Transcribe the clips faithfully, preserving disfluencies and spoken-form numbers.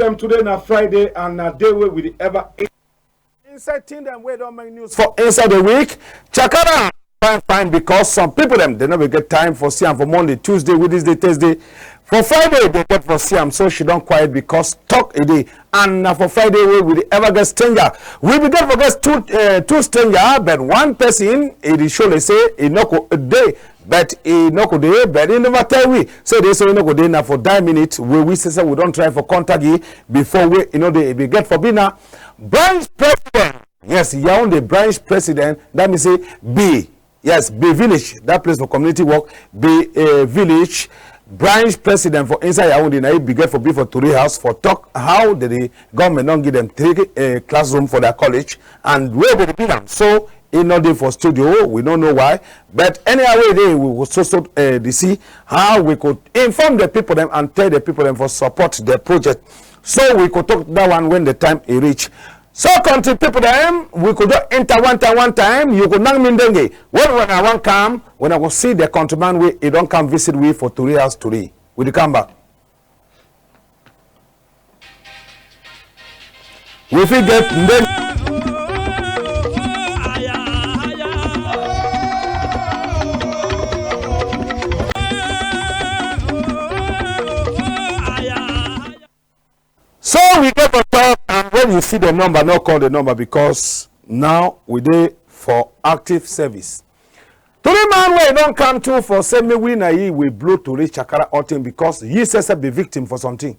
Dem today na Friday and na day wey we dey ever inside thing dem wey don make news for inside the week. Chakara fine fine because some people dem dey no be get time for see am for Monday, Tuesday, Wednesday, Thursday. For Friday dey get for see am, so she don quiet because talk e dey. And na for Friday wey we dey ever get stranger. We be get for get two uh, two stranger, but one person e dey show like say e no go dey, but e no go dey, but e never tell we say dey so e no go dey. Na for die minute wey we say say we don try for contact e before wey e no dey. E be get for be na branch president. Yes, Yaoundé branch president. That mean say be yes be village. That place for community work be a village branch president for inside Yaoundé. Na e be get for be for Tori House for talk how the, the government don give them three uh, classroom for their college and where they dey build am. So e no dey for studio. We no know why, but anyhow wey e dey, we go so so uh, dey see how we could inform the people dem and tell the people dem for support the project. So we go talk that one when the time e reach. So country people dem, we go just enter one time, one time. You go knack me ndenge. When when I wan come, when I go see the countryman wey e don come visit we for Tori House Tori. We dey come back. We fit get ndenge. So we get for talk, and when you see the number, no call the number because now we dey for active service. Tori man wey don come too for say make we na yi we blow tori chakara all thing because yi sef sef be victim for something.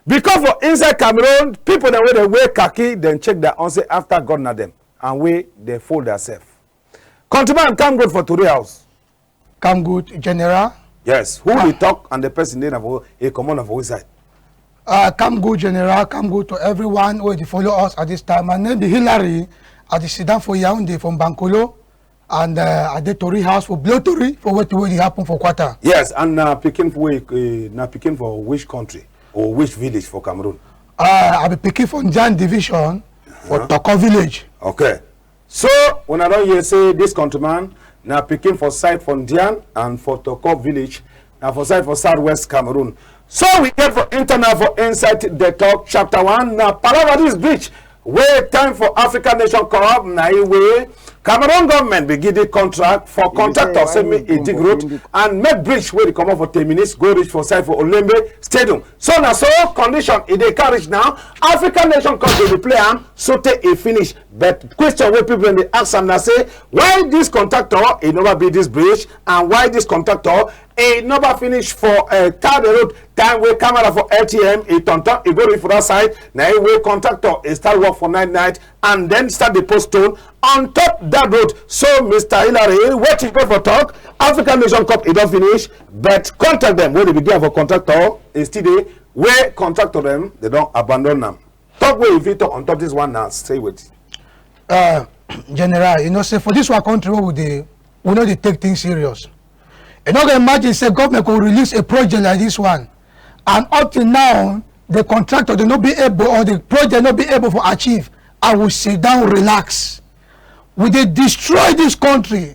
Because for inside Cameroon, people dem wey dey wear khaki, dem check their own say after God na dem, and wey dey fool theirself. Countryman, come good for Tori House. Come good, General. Yes, who dey talk and the person dey na for e comot na for which side? Uh, come good, General. Come good to everyone wey dey follow us at this time. My name be Hilary. I dey sit down for Yaoundé, for Mbankolo, and uh, I dey Tori House for blow tori for wetin wey dey happen for quarter. Yes, and na pikin for wey uh, na pikin for which country or which village for Cameroon? Uh, I be pikin for Ndian division for Toko village. Okay. So una don hear say this countryman na pikin for side for Ndian and for Toko village, na for side for southwest Cameroon. So we get for enter now for inside the talk chapter one. Na palava this bridge wey time for African Nation Cup na e wey Cameroon government be give the contract for contractor say make e dig road and make bridge wey dey comot for ten minutes go reach for side for Olembe Stadium. So na so condition e dey carry reach now. African Nation Cup dey dey play am so tey e finish. But question wey people dem dey ask am na say why this contractor e never build this bridge and why this contractor e never finish for uh, tar the road time wey camera for L T M e turn turn e go reach for that side na e wey contractor e start work for night night and then start dey pour stone on top that road. So Mister Hilary, wetin you get for talk? African Nation Cup e don finish, but contract dem wey dey be give am for contractor e still dey wey contractor dem dey don abandon am. Talk wey you fit talk on top this one now, say wetin? Uh, General, you know say for this one country wey we dey, we no dey take things serious. You no go imagine say government go release a project like this one, and up till now the contractor dey no be able or the project no be able for achieve. I will sit down, relax. We dey destroy this country.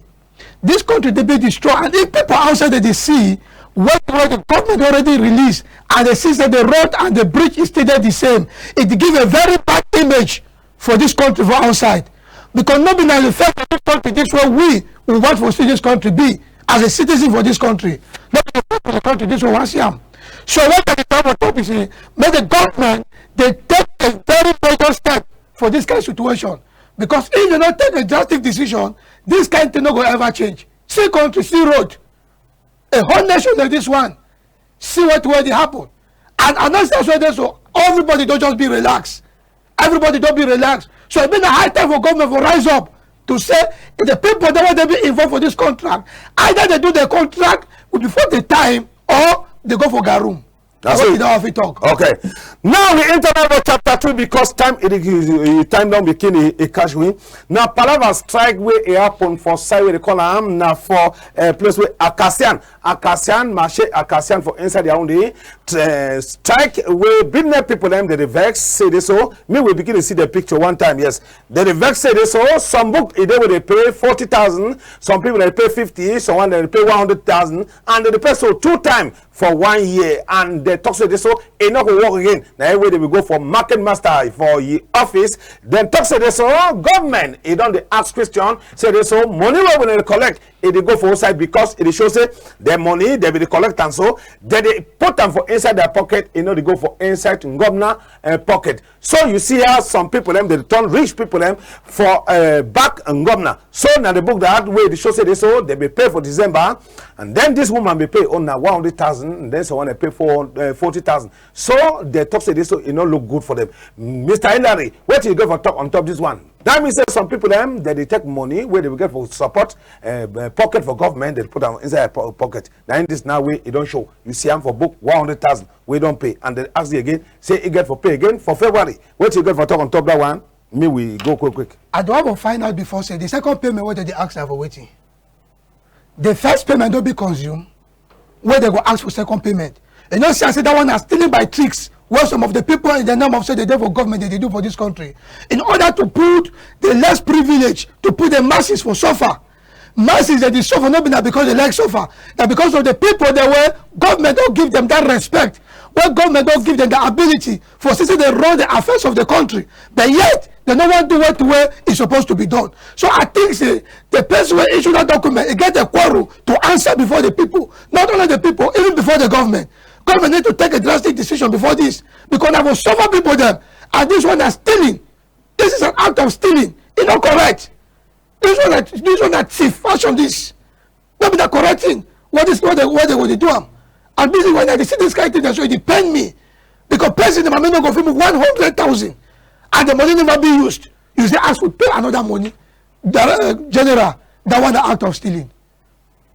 This country dey be destroyed, and if people outside dey dey see what wey the government already release, and dey see say the road and the bridge is still dey the same, it give a very bad image for this country for outside. Because no be na the first of this country this way we we want for see this country be as a citizen for this country. No be the first of the country this way wan see am. So what I dey try for talk be say make the government dey take a very major step for this kind situation. Because if dem no take a drastic decision, this kind thing no go ever change. See country, see road. A whole nation like this one. See what wey dey happen. And I no say so dey so everybody don just be relaxed. Everybody don be relaxed. So e be na high time for government for rise up to say the people dem wey dey be involved for this contract, either dey do the contract before the time or dey go for garum. That's it. Wetin that one fit talk? Okay. Now we enter now for chapter two because time it, it, it, time don begin e, e catch we. Na palava strike wey e happen for side wey dey call am na for uh, place wey Acacian, Acacian, Marché Acacian for inside their own day. Uh, strike wey business people dem dey dey vex say dey so. Me we begin to see the picture one time. Yes, dey dey vex say dey so. Some book e dey wey dey pay forty thousand. Some people dey pay fifty. Some one dey pay one hundred thousand, and dey dey pay so two time for one year and dem talk say this so e no go work again. Na him wey dem be go for market master for yi office. Dem talk say this so government e don dey ask question, say this so money wey we dey collect e dey go for outside because e dey show say the money dem be dey collect am so dem dey put am for inside their pocket, e no dey go for inside governor uh, pocket. So you see how some people dem dey turn rich people dem for uh, back and governor. So na the book that wey dey show say this so dem be pay for December, and then this woman be pay own na one hundred thousand, and then someone dey pay for uh, forty thousand. So dem talk say this so e no look good for them. Mister Hillary, wetin you get for talk on top this one? That means say some people dem dem dey take money wey dem get for support uh, uh, pocket for government, dem put am inside po- pocket. Na in this now wey e don show. You see am for book one hundred thousand wey don pay, and dem ask you again say e get for pay again for February. Wetin you get for talk on top that one? Me we go quick quick. I don for find out before say the second payment wey dem dey ask am for wetin? The first payment don be consume, wey dem go ask for second payment. You know say I say that one na stealing by tricks wey some of the people in the name of say dem dey for government dem dey do for this country in order to put the less privilege, to put the masses for suffer. Masses dem dey suffer no be na because dem like suffer, na because of the people dem wey government don give them that respect, wey government don give them the ability for see say dem run the affairs of the country, but yet dem no wan do wetin wey e suppose to be done. So I think say the person wey issue that document e get a quarrel to answer before the people, not only the people, even before the government. Government need to take a drastic decision before this, because na for suffer people dem, and this one na stealing. This is an act of stealing. E no correct. This one na this one na thief fashion this. No be the correct thing. What is what they what they go dey do am? And this is when I dey see this kind thing, so e dey pain me, because person dem I mean no go fit move one hundred thousand, and the money never be used. You say ask to pay another money. The, uh, general, that one na act of stealing.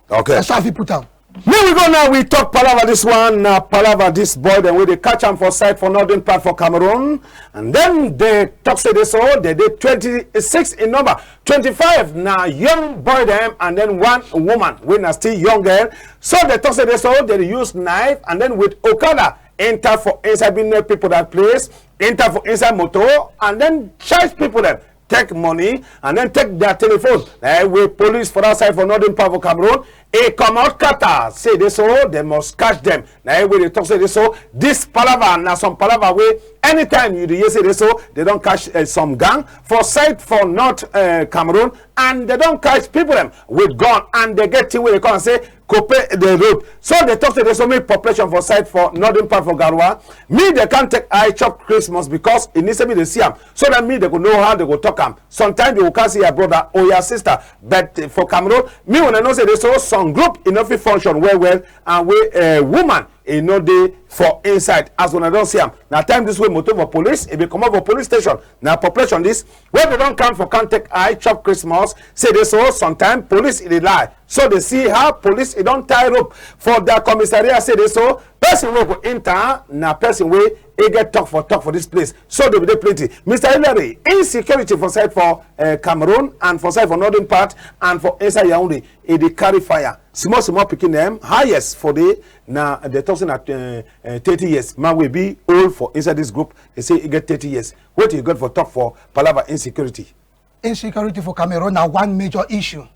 Okay. That's how I fit put am. Here we go now. We talk palava this one. Na palava this boy dem wey dey catch am for side for northern part for Cameroon, and then dem talk say this so dem dey twenty-six in number. Twenty-five na young boy dem, and then one woman wey na still young girl. So dem talk say this so dem dey use knife and then with okada enter for inside business people that place, enter for inside motor and then charge people dem, take money and then take their telephone. Na him wey police for that side for northern part for Cameroon, e comot kata say this so dem must catch them. Na him wey dey talk say this so this palava na some palava wey anytime you dey hear say this so dem don catch uh, some gang for side for north uh, Cameroon, and dem don catch people dem with gun and dem get thing wey dey come say cope the road. So dem talk say there's so many population for side for northern part for Garoua. Me dem can't take eye chop Christmas because e need say me dey see am. So that me dem go know how dem go talk am. Sometimes you go come see your brother or your sister. But uh, for Cameroon, me when I know say this so some group e no fit function well well, and we uh, woman e no dey for inside. As una don see am, na time this wey motor for police e be comot for police station. Na population this wey dem don come for come take eye chop Christmas. Say this so sometimes police e dey lie. So dem see how police e don tie rope for their commissariat. Say this so person wey go enter na person wey e get talk for talk for this place. So dem be dey plenty. Mister Hillary, insecurity for side for uh, Cameroon and for side for northern part and for inside Yaoundé e dey carry fire. Small small pikin dem highest for dey na dem talk say na uh, uh, thirty years. Man wey be old for inside this group, dem say e get thirty years. Wetin you get for talk for palava insecurity? Insecurity for Cameroon na one major issue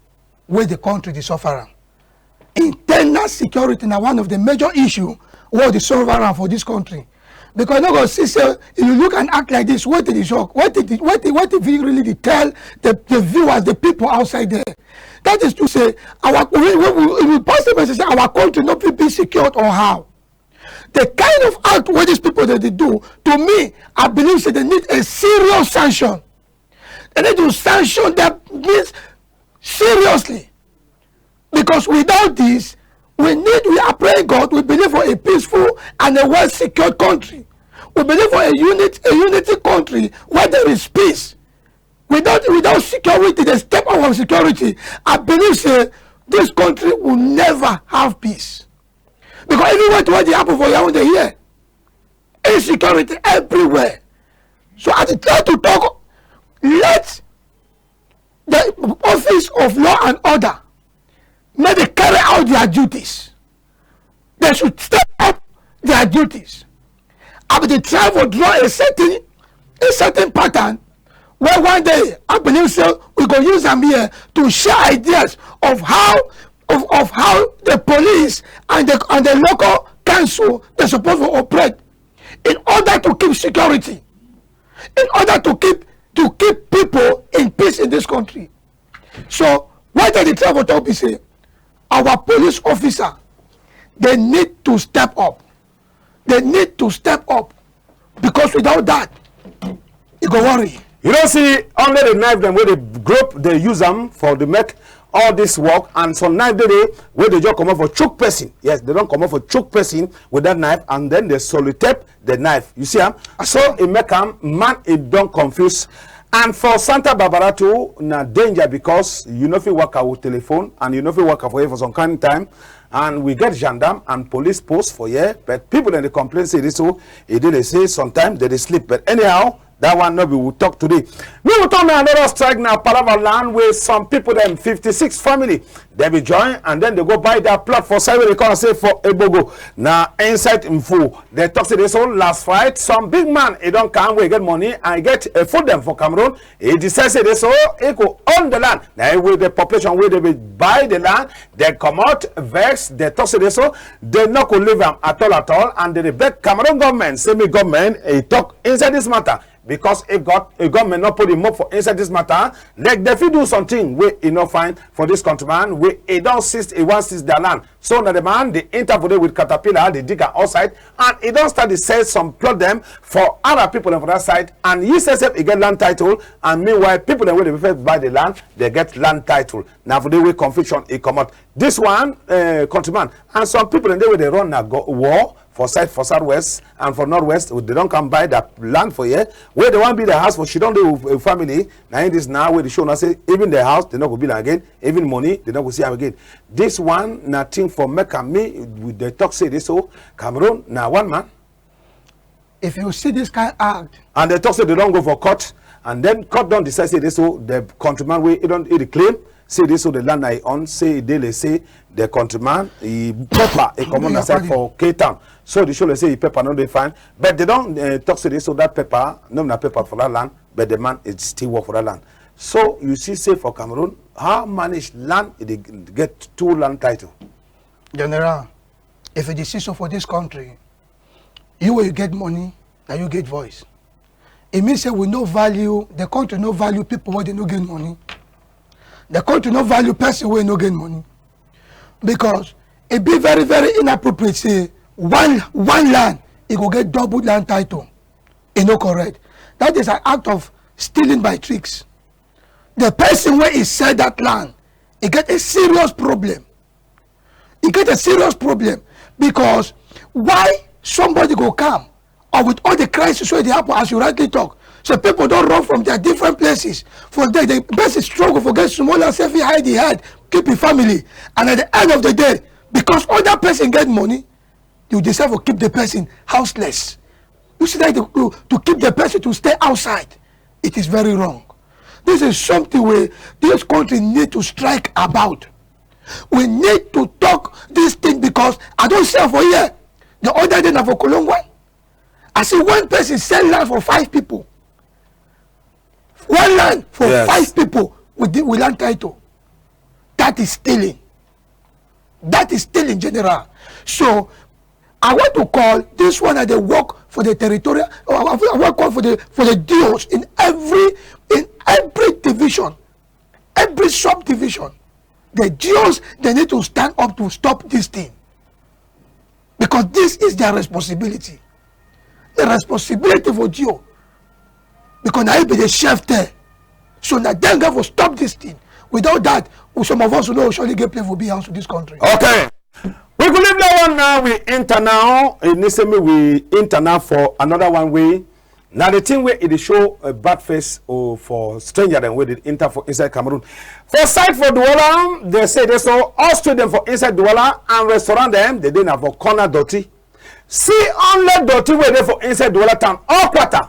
wey the country dey suffer am. Internal security na one of the major issue wey dey suffer am for this country. Because you no go see say if you look and act like this, wetin dey shock, wetin dey- wetin wetin fit really dey tell the the viewers, the people outside there. That is to say, our we we we we pass the message say our country no fit be secured or how. The kind of act wey these people dey dey do, to me, I believe say dem need a serious sanction. Dem need to sanction that means seriously. Because without this, we need, we are praying God, we believe for a peaceful and a well-secured country. We believe for a unit, a unity country where there is peace. Without without security, the step of security, I believe say this country will never have peace. Because even what what dey happen for Yaoundé here, insecurity everywhere. So I dey try to talk, let the office of law and order make dem carry out their duties. Dem should step up their duties. I be dey try for draw a certain a certain pattern wey one day I believe say we go use am here to share ideas of how of, of how the police and the and the local can so they suppose to operate in order to keep security, in order to keep to keep people in peace in this country. So why they dey try for talk be say our police officer, they need to step up. They need to step up, because without that, e go worry. You don see only the knife dem wey dey group, dey use am for dey make all this work, and some knife dey dey wey dey just comot for chook person. Yes, they don comot for chook person with that knife, and then they sellotape the knife. You see am? So e make am, man, e don confuse. And for Santa Barbara too, na danger, because you no fit waka with telephone, and you no fit waka for here for some kind time. And we get gendarme and police post for here, but people dem dey complain say this so e dey dey say sometimes they dey sleep. But anyhow, that one no be we talk today. Me we talk na another strike na palava land wey some people dem fifty-six family dem be join and then they go buy their plot for side wey they call am say for Ebogo. Na inside Mfu. They talk say this so last fight some big man e don come wey get money and get a food dem for Cameroon. E decide say this so e go own the land. Na e wey the population wey dey be buy the land, they comot vex, they talk say this so they no go leave am at all at all, and they dey beg Cameroon government say make government e talk inside this matter, because if God, if government no put the mop for inside this matter, like they fit do something wey e no fine for this countryman wey e don seize, e wan seize their land. So na the man dey enter for there with caterpillar, dey dig am outside, and e don start dey sell some plot dem for other people dem for that side, and he say sef e get land title, and meanwhile people dem wey dey first buy the land, they get land title. Na for there wey confusion e comot. This one, eh, countryman, and some people dem dey wey dey run na go war for side for southwest and for northwest, they don come buy that land for here, wey they wan build their house for, she don dey with, with family. Na in this now wey dey show now say even the house they no go build am again, even money they no go see am again. This one na thing for make am me, we dey talk say this so Cameroon na one man. If you see this kind act, and they talk say they don go for court, and then court don decide say this so the countryman wey e don e dey claim say this so the land na e own, say e dey like say the countryman e paper e comot na side for Cape Town. So the show like say e paper no dey fine, but they don, eh, talk say this so that paper no be na paper for that land, but the man e still work for that land. So you see say for Cameroon, how manage land e dey get two land title? General, if you dey see so for this country, you wey you get money, na you get voice. E mean say we no value, the country no value people wey dey no get money. The country no value person wey no get money. Because e be very, very inappropriate say one, one land, e go get double land title. E no correct. That is an act of stealing by tricks. The person wey e sell that land, e get a serious problem. E get a serious problem, because why somebody go come, or with all the crisis wey dey happen, as you rightly talk, so people don run from their different places. For there, the person struggle for get small land, sef fit hide the head, keep him family, and at the end of the day, because other person get money, you decide to keep the person houseless. You see that to, to keep the person to stay outside, it is very wrong. This is something wey this country need to strike about. We need to talk this thing, because I don see am for here. The other day na for Kolongwan, I see one person sell land for five people. One land for, yes, five people with the, with land title. That is stealing. That is stealing, General. So I want to call this one at the work for the territorial. I want to call for the, for the D Os in every, in every division, every subdivision. The D Os, they need to stand up to stop this thing, because this is their responsibility. The responsibility for D O, because na e be the chef there. So na dem get for stop this thing. Without that, we, some of us, we no surely get place for be house for this country. Okay. We go leave that one now. We enter now. E need say me we enter now for another one wey na the thing wey e dey show a bad face, oh, for stranger dem wey dey enter for inside Cameroon. For side for Douala, they say they saw all street dem for inside Douala and restaurant dem, they dey na for corner dirty. See only dirty wey dey for inside Douala town, all quarter.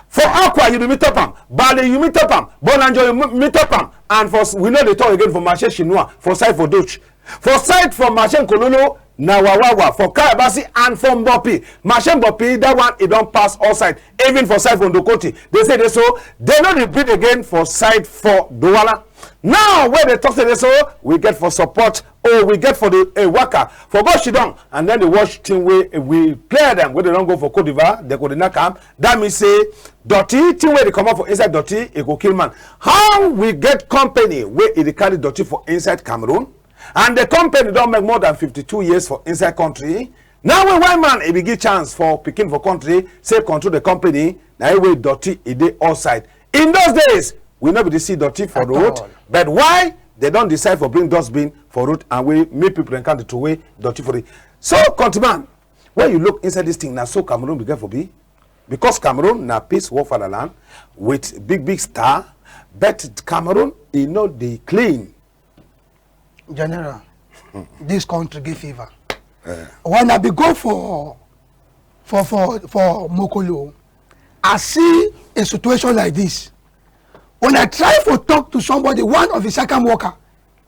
For Akwa, you meet up am. Bale, you meet up am. Bonanjo, you meet up am. And for s-, we no dey talk again for Marché Chinois, for side for Dutch. For side for Marché Nkololo, Na Wawawa, for Kalabasi and for Mbopi. Marché Mbopi, that one, e don pass all side. Even for side for Ndokoti, dey say dey so, dey no dey breathe again for side for Douala. Now, wey dey talk say dey so, we get for support, or we get for the, eh, waka, for go sidon, and then dey watch thing wey, eh, we player dem, wey dey don go for Côte d'Ivoire, dey go dey knack am. That mean say, dirty, thing wey dey comot for inside dirty, e go kill man. How we get company wey e dey carry dirty for inside Cameroon? And the company don make more than fifty-two years for inside country. Now wey white man e be give chance for pikin for country, say control the company, na e wey dirty e dey outside. In those days, we no be dey see dirty for road, but why dey don decide for bring dustbin for road and wey make people dem come dey throway dirty for it? So, countryman, when you look inside this thing, na so Cameroon be get for be? Because Cameroon na peace, war fatherland with big, big star, but Cameroon e no dey clean. General, this country get fever. When I be go for, for, for, for Mokolo, I see a situation like this. When I try for talk to somebody, one of the second worker,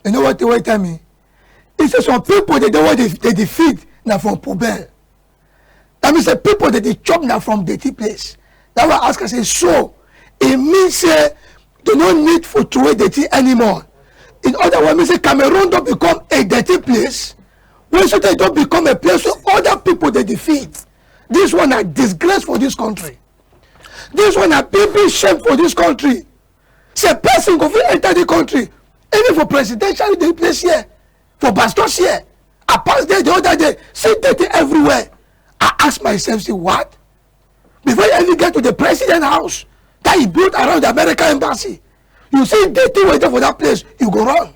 you know what they tell me? He say some people dey dey wey dey dey feed na from poubelle. That mean say people dey dey chop na from dirty place. That why I ask am say, so e mean say dey no need for throway dirty anymore? In other words, mean say Cameroon don become a dirty place. Wey so dey don become a place wey other people dey dey feed. This one na disgrace for this country. This one na big big shame for this country. Say person go fit enter the country, even for presidential dey place here, for Bastos here. I pass there the other day, see dirty everywhere. I ask myself, say, what? Before you even get to the president house that he built around the American embassy, you see dirty wey dey for that place, you go run.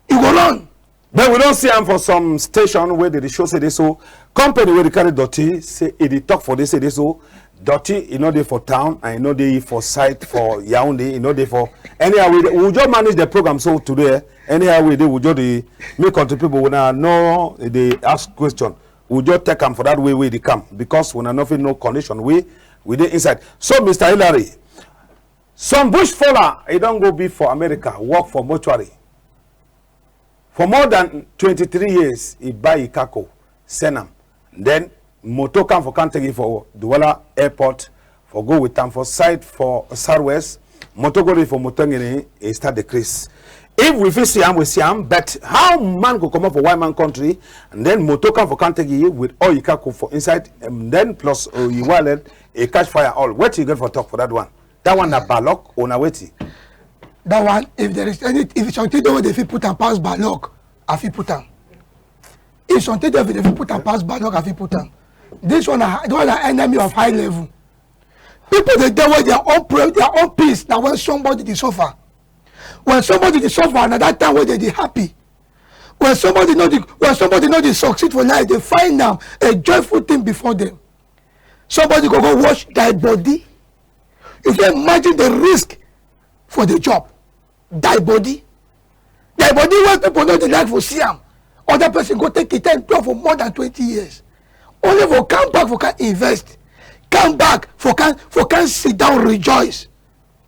You go run. But we don see am for some station wey dey dey show say dey so company wey dey carry dirty, say e dey talk for dey say dey so dirty e no dey for town and e no dey for side for Yaoundé, e no dey for anyhow wey dey. We just manage the program so today, eh, anyhow wey dey, we just dey make country people, una no dey ask question. We just take am for that way wey dey come because una no fit know condition wey we dey inside. So, Mister Hillary, some bush faller, e don go be for America, work for mortuary. For more than twenty-three years, e buy e kako, send am. Then, motor come for come take e for Douala airport, for go with am for side for Southwest. Motor go reach for Mutengene, e start the craze. If we fit see am, we see am, but how man go comot for white man country, and then motor come for come take e with all e kako for inside, and then plus, uh, e wallet, e catch fire all. Wetin you get for talk for that one? That one na balok or na wetin? That one, if there is any, if something dey wey dey fit put am pass balok, I fit put am. If something dey wey dey fit put am pass balok, I fit put am. This one na, that one na enemy of high level. People dey dey wey their own pre-, their own peace na when somebody dey suffer. When somebody dey suffer, na that time wey dey dey happy. When somebody no dey, when somebody no dey succeed for life, dey find am a joyful thing before them. Somebody go go wash die body. You fit imagine the risk for the job. Die body. Die body wey people no dey like for see am. Other person go take e time do am for more than twenty years. Only for come back for come invest. Come back for come, for come sit down rejoice.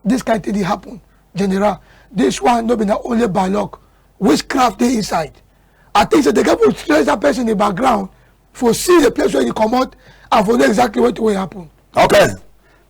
This kind thing dey happen. General, this one no be na only balok. Witchcraft dey inside. I think say dey get for trace that person in background for see the place wey e comot and for know exactly wetin wey happen. Okay.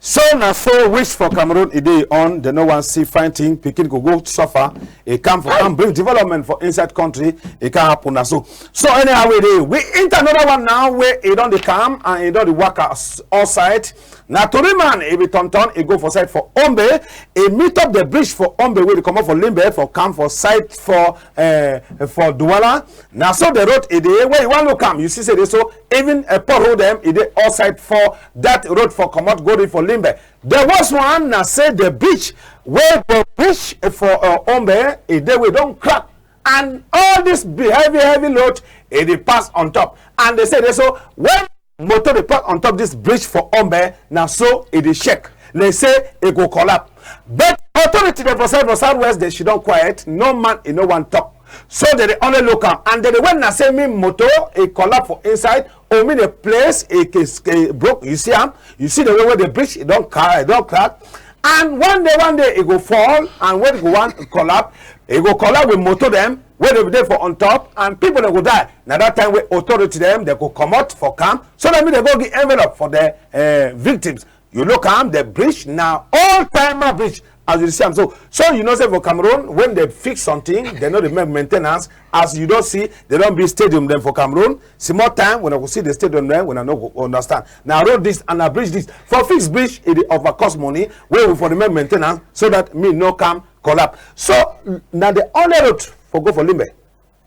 So na so wish for Cameroon e dey on. Dey no wan see fine thing. Pikin go go suffer. E come for come bring development for inside country. E come happen na so. So anyhow wey dey, we enter another one now wey e don dey come and e don dey waka s-, all side. Na tori man, e be turn turn, e go for side for Ombe, e meet up the bridge for Ombe wey dey comot for Limbe for come for side for, eh, for Douala. Na so the road e dey, wey you wan look am, you see say dey so even a pothole dem e dey all side for that road for comot go reach for Limbe. The worst one na say the bridge wey go reach for, uh, Ombe, e dey wey don crack, and all this be heavy heavy load e dey pass on top, and dey say dey so when motor dey park on top this bridge for Ombe, na so e dey shake. Dey say e go collapse. But authority dem for side for Southwest, dey sidon quiet. No man e no wan talk. So dey dey only look am, and dey dey wait na say me motor e collapse for inside, or me the place e, e, e broke. You see am? You see the way wey the bridge e don cra-, e don crack. And one day, one day e go fall, and when e go wan collapse, e go collapse with motor dem. wey dey dey for on top, and people dem go die. Na that time wey authority dem dey go comot for camp, so that make dem go give envelope for the, eh, victims. You look am, the bridge na old timer bridge, as you see am so. So you know say for Cameroon, when they fix something, they no dey make maintenance. As you don see, they don build stadium dem for Cameroon. Small time, when I go see the stadium dem, when I no go understand. Na road this and na bridge this. For fix bridge, e dey over cost money, wey we for dey make maintenance, so that me no come collapse. So, na the only road for go for Limbe.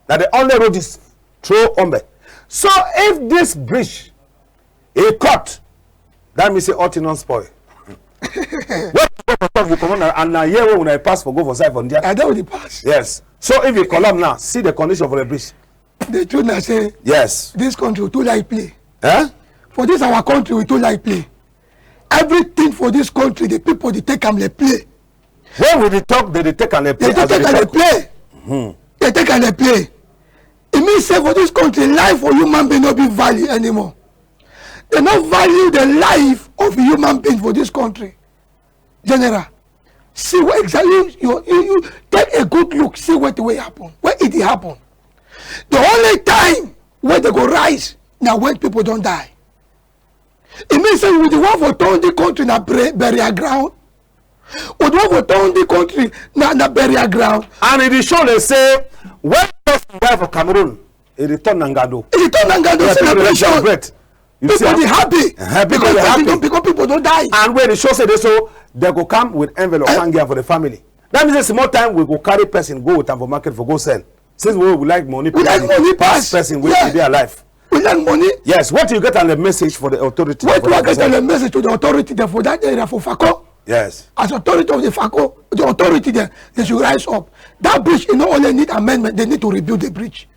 Na the only road is through Ombe. So, if this bridge e cut, that mean say all thing don spoil. Wey we go for top, we comot na, and na here wey una pass for go for side for Ndia. I don dey pass. Yes. So if you collapse now, see the condition for the bridge. The truth na say, yes, this country too like play. Eh? For this our country, we too like play. Everything for this country, the people dey take am like play. When we dey talk, they dey take am like play. They dey take am like play. They take am like play. E mean say for this country, life for human being no be value anymore. They no value the life of human being for this country. General, see what exactly you, you, you take a good look, see what wey happen, where e dey happen. The only time wey they go rise na when people don die. E mean say we dey want for turn the country na bra-, burial ground. We dey want for turn the country na, na burial ground. And e dey show dey say when person die for Cameroon, e dey turn na ngado. E dey turn na ngado. Yeah, people dey celebration. Celebrate. You see, people dey happy. Uh-huh, people because dey person happy. Don, because people don die. And when e show say dey so, they go come with envelope, eh, come give am for the family. That mean say small time we go carry person go with am for market for go sell. Since we, we like money, we like money pass person wey dey alive. We like money. Yes, what you get as a message for the authority? What you get as a message to the authority dem for that area for Fako? Yes. As authority of the Fako, the authority dem, they should rise up. That bridge, e no only need amendment, they need to rebuild the bridge.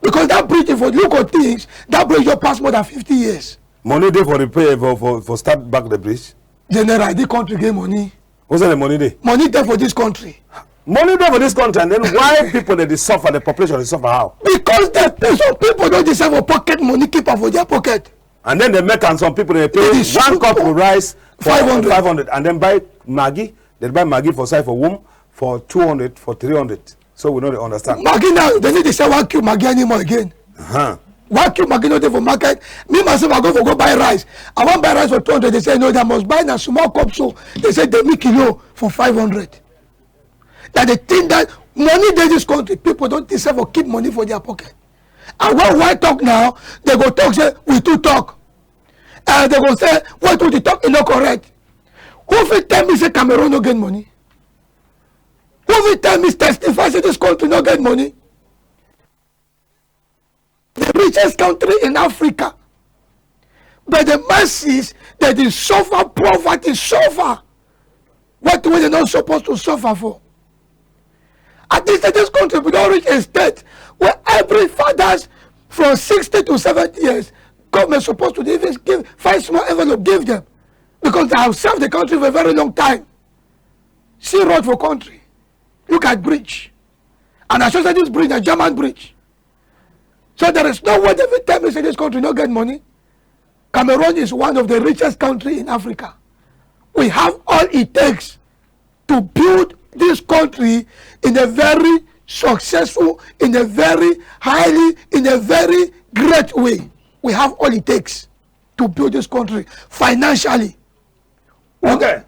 Because that bridge, if you look at things, that bridge just pass more than fifty years. Money dey for repair, for, for, for start back the bridge? General, the country get money. Who say the money dey? Money dey for this country. Money dey for this country, and then why people dey suffer, the population dey suffer how? Because the, some people don decide for pocket money, keep am for their pocket. And then they make am, some people dey pay one cup of rice for five hundred. Five hundred, and then buy Maggi, they buy Maggi for side for womb for two hundred, for three hundred. So we no dey understand. Maggi now, they no dey sell one cube Maggi anymore again. Uh-huh. One cube Maggi no dey for market. Me myself, I go for go buy rice. I wan buy rice for two hundred. They say no, they must buy na small cup so. They say demi kilo for five hundred. Na the thing that money dey this country, people don decide for keep money for their pocket. And when we talk now, they go talk say we too talk. And they go say what we dey talk e no correct. Who fit tell me say Cameroon no get money? Who fit tell me, testify say this country no get money? The richest country in Africa. But the masses, they dey suffer poverty, suffer. What wey they no suppose to suffer for? At least this country, we don reach a state where every fathers from sixty to seventy years, government suppose to even give, find small envelope, give them. Because they have served the country for a very long time. See road for country. Look at bridge. And I sure say this bridge, na German bridge. So there is no way they fit tell me say this country no get money. Cameroon is one of the richest country in Africa. We have all it takes to build this country in a very successful, in a very highly, in a very great way. We have all it takes to build this country financially. Okay.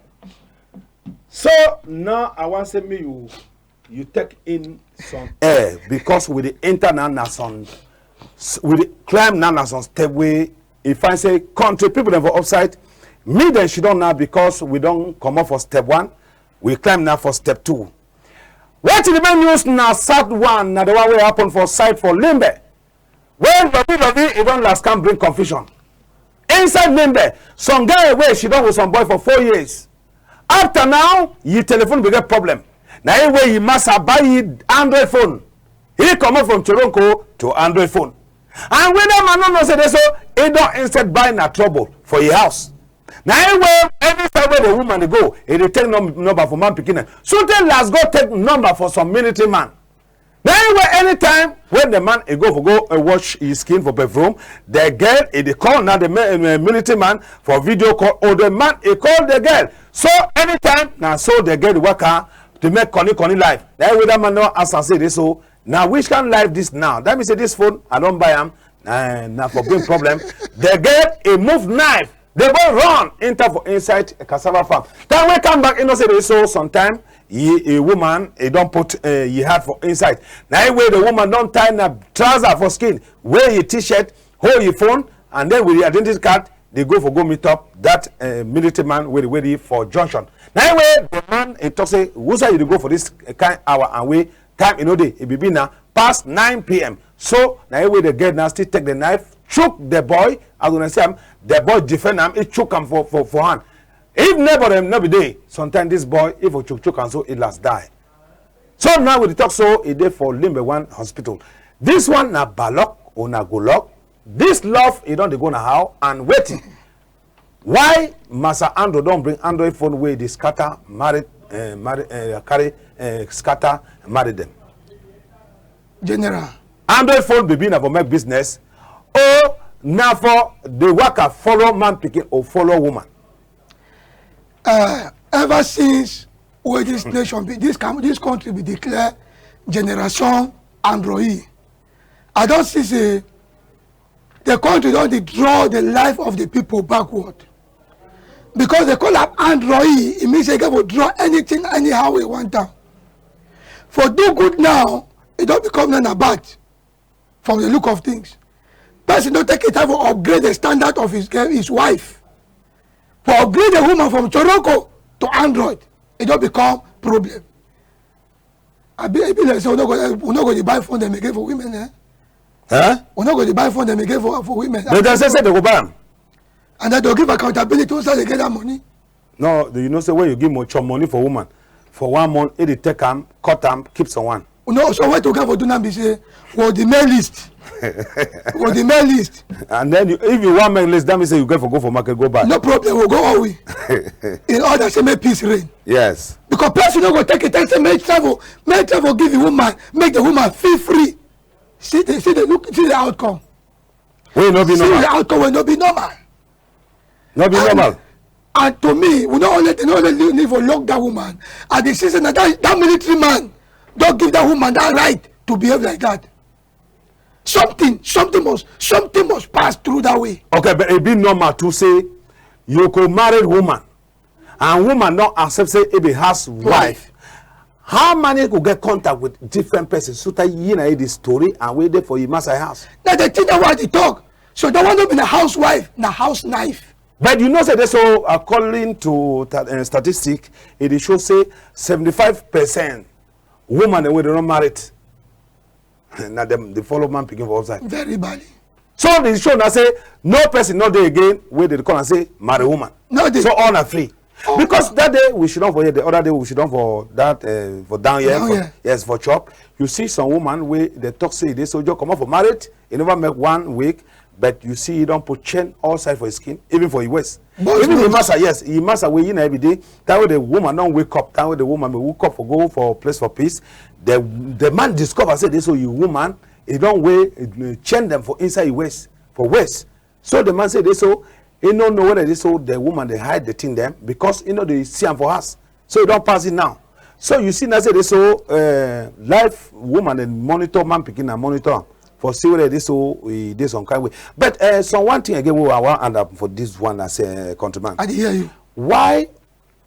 So now I wan say me you, you take in some. Eh, because we dey enter now na some, s-, we dey climb now na some step wey e find say country people dem for upside. Me dem sidon now because we don comot for step one, we climb now for step two. Wetin remain news na sad one, na the one wey happen for side for Limbe. When Lobi Lobi, e don last come bring confusion. Inside Limbe, some guy wey sidon with some boy for four years. After now, yi telephone be get problem. Na yi wey yi massa buy yi Android phone. Yi comot from Choronko to Android phone. And when that man no know say dey so, e don instead buy na trouble for yi house. Na yi wey any side wey the woman dey go, e dey take num-, number for man pikin dem. Sotey last go take number for some military man. Na yi wey anytime when the man e go for go, eh, wash yi skin for bathroom, the girl e dey call na the ma-, eh, military man for video call, or the man e call the girl. So anytime na so the girl dey waka dey make corny corny life. Na yi wey that man no answer say dey so, Na which kind life this now? That mean say this phone, I don buy am, na, na for bring problem. The girl, e move knife, dey go run enter for inside a cassava farm. Time wey come back, e know say dey so sometime, yi, a woman, e don put, eh, yi heart for inside. Na yi wey the woman don tie na trouser for skin, wear yi T-shirt, hold yi phone, and then with the identity card, dey go for go meet up that, eh, military man wey dey wait for junction. Na yi wey the man, e talk say, "Who side you dey go for this, eh, kind hour and wey time e no dey?" E be be na past nine p m. So na yi wey the girl now still take the knife, chook the boy. As una see am, the boy defend am, e chook am for, for, for hand. If neighbor dem no be dey, sometimes this boy, if you chook chook am so, e last die. So now we dey talk so, e dey for Limbe One Hospital. This one na balok, una go lock. This love, e don dey go na how and wetin? Why Massa Andro don bring Android phone wey dey scatter married, eh, married, eh, carry, eh, scatter married dem? General. Android phone baby na for make business, or na for dey waka follow man pikin or follow woman? Uh, ever since wey this nation be, this, cam- this country be declare Generation Android, I don see say the country don dey draw the life of the people backward. Because dey call am Android, e mean say e get for draw anything anyhow e want am. For do good now, e don become na na bad from the look of things. Person no take e time for upgrade the standard of his girl, his wife. For upgrade the woman from Choroko to Android, e don become problem. I be, I be like say we no go, we no go dey buy phone dem again for women, eh? Huh? We no go dey buy phone dem again for, for women. But dem say, say dey go buy am. And then dey go give accountability, who side dey get that money? No, you know say when you give mo-, chop money for woman, for one month, e dey take am, cut am, keep some one. No, so wetin we get for do now be say, we dey make list. We dey make list. And then you, if you wan make list, that mean say you get for go for market, go buy. No problem, we go all we. In order say make peace reign. Yes. Because person no go take e time say make travel, make travel give the woman, make the woman feel free. See the, see the look, see the outcome. Wey no be normal. See the outcome wey no be normal. No be normal. And to me, we no only, dey no only need for lock that woman. I dey see say na that, that military man don give that woman that right to behave like that. Something, something must, something must pass through that way. Okay, but e be normal to say you go married woman, and woman don accept say e be housewife. How many go get contact with different persons? So that yi na yi the story and wey dey for yi massa house. Na the thing that wey I dey talk. So that one no be na housewife, na house knife. But you know say dey so, according to ta-, eh, statistic, e dey show say seventy-five percent woman dem wey dey no married, na dem dey follow man pikin for outside. Very badly. So the show na say no person no dey again wey dey call am say marry woman. No dey. So all na free. Oh. Because that day we sit down for here, the other day we sit down for that, eh, for down here, for, yes, for chop. You see some woman wey dey talk say dey so just comot for married, e never make one week, but you see e don put chain all side for yi skin, even for yi waist. Even the massa, yes, yi massa wey yi na every day. Time wey the woman don wake up, time wey the woman may wake up for go for place for peace, the, the man discover say dey so yi woman, e don wear, eh, chain dem for inside yi waist, for waist. So the man say dey so, e no know whether dey so the woman dey hide the thing dem because e no dey see am for house. So e don pass it now. So you see now say dey so, eh, life woman dey monitor man pikin and monitor am for see whether dey so e dey some kind way. But, eh, some one thing again wey I wan add up for this one as a countryman. I dey hear you. Why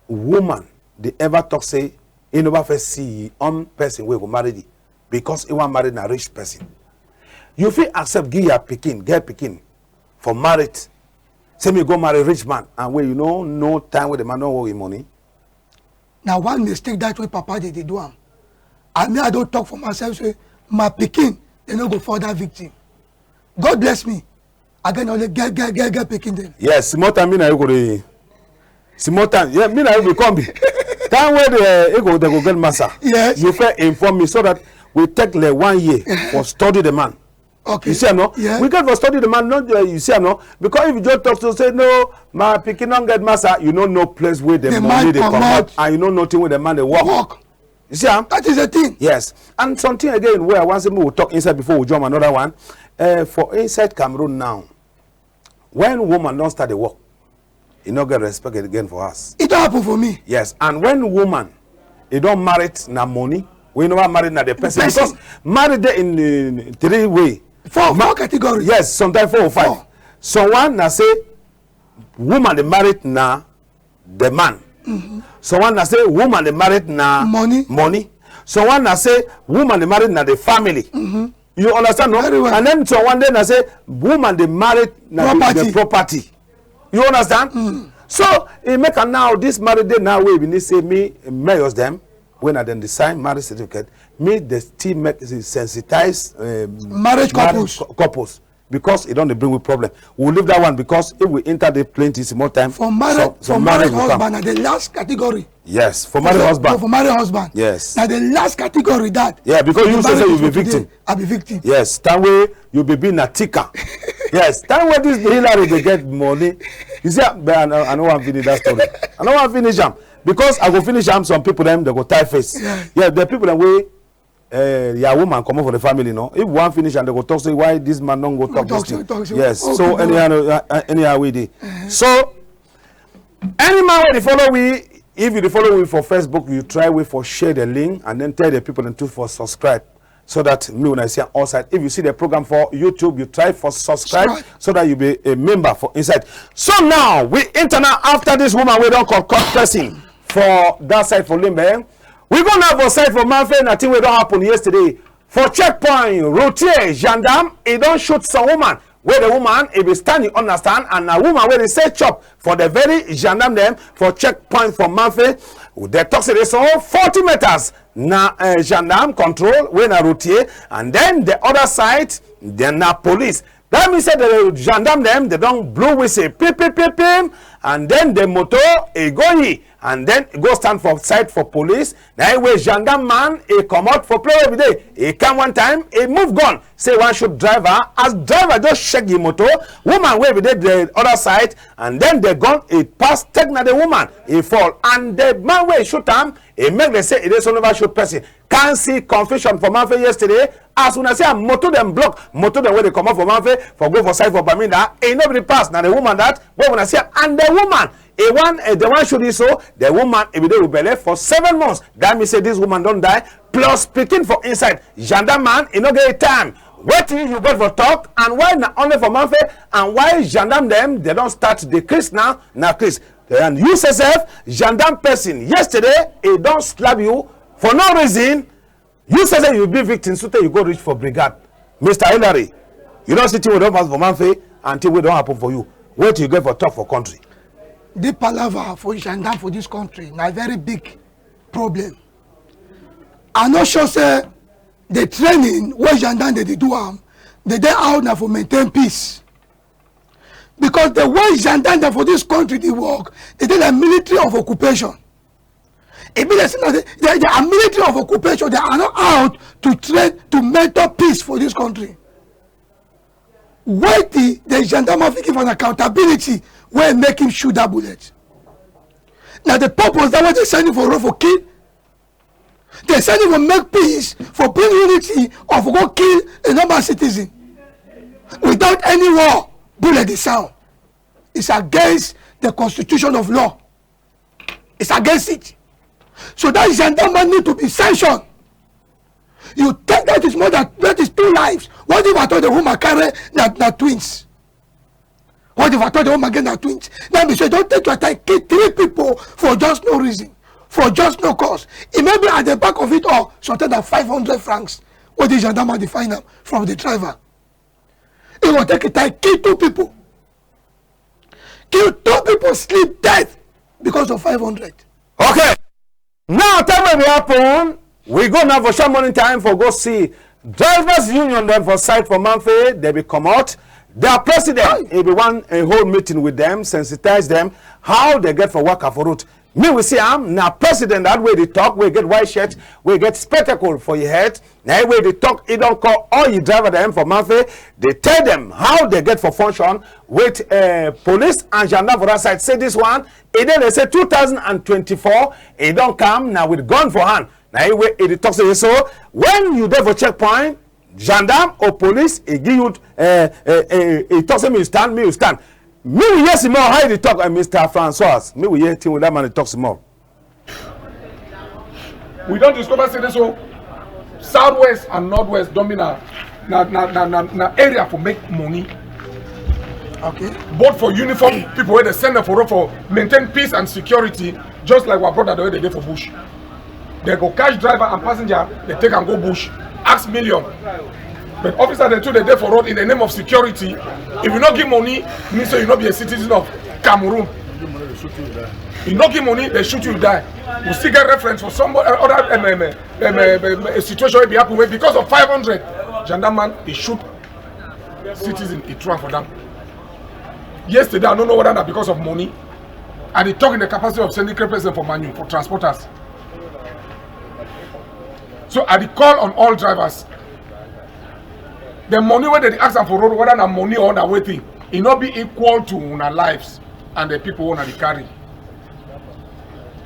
woman dey ever talk say e never first see yi own person wey go marry yi because e wan marry na rich person? You fit accept give your pikin, girl pikin, for married, say me go marry rich man, and wey you no know time wey the man don work yi money. Na one mistake that wey papa dey, dey do am. And me, I don talk for myself say my pikin, dey no go fall that victim. God bless me. I get only get, get, get, get pikin dem. Yes, small time me na you go dey. Small time, yeah, me na you go come be. Time wey dey, eh, e go, dey go get massa. Yes. You fit inform me so that we take like one year for study the man. Okay. You see am, no? Yeah. We get for study the man, no, uh, you see am, no? Because if you just talk so say, "No, my pikin don get massa," you no know place wey the money dey comot, and you no know thing wey the man dey work. Work. You see am? That is the thing. Yes. And something again wey I wan say make we talk inside before we jump another one. Eh, for inside Cameroon now, when woman don start dey work, e no get respect again for house. E don happen for me. Yes, and when woman e don married na money, Wey never married na the person. Person. Because married dey in, in three way. Four, Ma-, four category. Yes, sometimes four or five. Four. Some one na say woman dey married na the man. Mm-hmm. Some one na say woman dey married na money. Money. Some one na say woman dey married na the family. Mm-hmm. You understand, no? Very well. And then some one dey na say woman dey married na the, the property. Property. You understand? Mm. So e make am now this married day now wey we need say me mayors dem wey na dem dey sign marriage certificate, me dey still make sensitize, uh, marriage couples. Cou-, couples. Because e don dey bring we problem. We will leave that one because if we enter the plenty small time, for marriage, some, some for marriage married husband na the last category. Yes, for married husband. For married husband. Yes. Na the last category that. Yeah, because you say, say you be victim. I be victim. Yes, time wey you be, be na tika. Yes, time wey this Hillary dey get money. You see, but I no, I no wan finish that story. I no wan finish am because I go finish am. Some people dem dey go tie face. Yeah. Yeah, the people dem wey eh, ya woman comot for the family, no? If one finish and they go talk say why this man don go talk this thing. Yes. So anyhow, uh, uh, anyhow we dey. So any man wey dey follow we, if you dey follow we for Facebook, you try we for share the link and then tell the people dem too for subscribe so that me when I see am outside. If you see the program for YouTube, you try for subscribe so that you be a member for inside. So now we enter now after this woman wey don concoct person for that side for Limbe. We go now for side for Mamfe, na thing wey don happen yesterday. For checkpoint, routier, gendarme, e don shoot some woman. Wey the woman, e be stand, you understand, and na woman wey dey sell chop for the very gendarme dem for checkpoint for Mamfe. They talk say dey so forty meters na, eh, gendarme control, wey na routier, and then the other side, then na police. That mean say the gendarme dem, they don blow whistle, pim, pim, pim, pim, and then the motor, e go yi, and then e go stand for side for police. Na e wey gendarme man, e comot for place wey be dey, e come one time, e move gun, say e wan shoot driver. As driver just shake the motor, woman wey be dey the other side, and then the gun, e pass take na the woman, e fall, and the man wey shoot am, e make dem say e dey so never shoot person. Can see confusion for Mamfe yesterday. As una see am, motor dem block, motor dem wey dey comot for Mamfe for go for side for Bamenda, e no be the pass. Na the woman that wey una see am, and the woman, e wan, eh, the one shoot this so, the woman, e be dey with belle for seven months. That mean say this woman don die, plus pikin for inside. Gendarme man, e no get time. Wetin you get for talk, and why na only for Mamfe, and why gendarme dem, they don start the case now, na case. And you say sef, gendarme person, yesterday, e don slap you for no reason. You say say you be victim, so tey you go reach for brigade. Mister Hillary, you don see thing wey don pass for Mamfe and thing wey don happen for you. Wetin you get for talk for country? The palava for gendarme for this country na very big problem. I no sure say the training wey gendarme dey dey do am, they dey out na for maintain peace. Because the way gendarme dem for this country dey work, they dey like military of occupation. E be like say na the, they, they are military of occupation. They are not out to train, to mentor peace for this country. Why the, the gendarme fit give an accountability wey make him shoot that bullet? Na the purpose that wey they send you for road for kill. They send you for make peace, for bring unity, or for go kill a normal citizen. Without any war, bullet dey sound. It's against the constitution of law. It's against it. So that gendarme need to be sanctioned. You think that is more than, that is two lives. What if I told the woman carry na, na twins? What if I told the woman get na twins? Now be say don't take your time, kill three people for just no reason, for just no cause. It may be at the back of it all, something like five hundred francs. What the gendarme dey find am from the driver? He go take it time, kill two people. Kill two people, sleep dead because of five hundred. Okay. Now, time wey be happen, we go now for sharp morning time for go see drivers union dem for side for Mamfe, they be comot. Their president, he be one, a whole meeting with them, sensitize them, how they get for waka for road. Me we see am, na president that wey dey talk, wey get white shirt, wey get spectacle for yi head, na yi wey dey talk, e don call all yi driver dem for Mamfe, dey tell dem how dey get for function with, eh, police and gendarme for that side. Say this one, e dey, dey say two thousand and twenty-four, e don come, na with gun for hand. Na yi wey e dey talk say, so when you dey for checkpoint, gendarme or police, e give you, eh, eh, eh, e talk say, me you stand, me you stand. Me we hear small how e dey talk, eh, Mister Francois. Me we hear thing wey that man dey talk small. We don discover say this so Southwest and Northwest don be na na na na na, na area for make money. Okay. Both for uniform people wey dey send them for road for maintain peace and security, just like our brother wey dey dey for bush. They go catch driver and passenger, they take am go bush, ask million. But officer dem too dey dey for road in the name of security. If you no give money, mean say you no be a citizen of Cameroon. You no give money, they shoot you, die. We still get reference for some, uh, other, um, um, um, um, um, um, a situation wey be happen wey because of five hundred, gendarme man, he shoot citizen, he throw am for down. Yesterday, I no know whether na because of money. I dey talk in the capacity of Senate president for Manyu, for transporters. So I dey call on all drivers. The money wey dem dey ask am for road, whether na money or na wetin, e no be equal to una lives and the people wey una dey carry.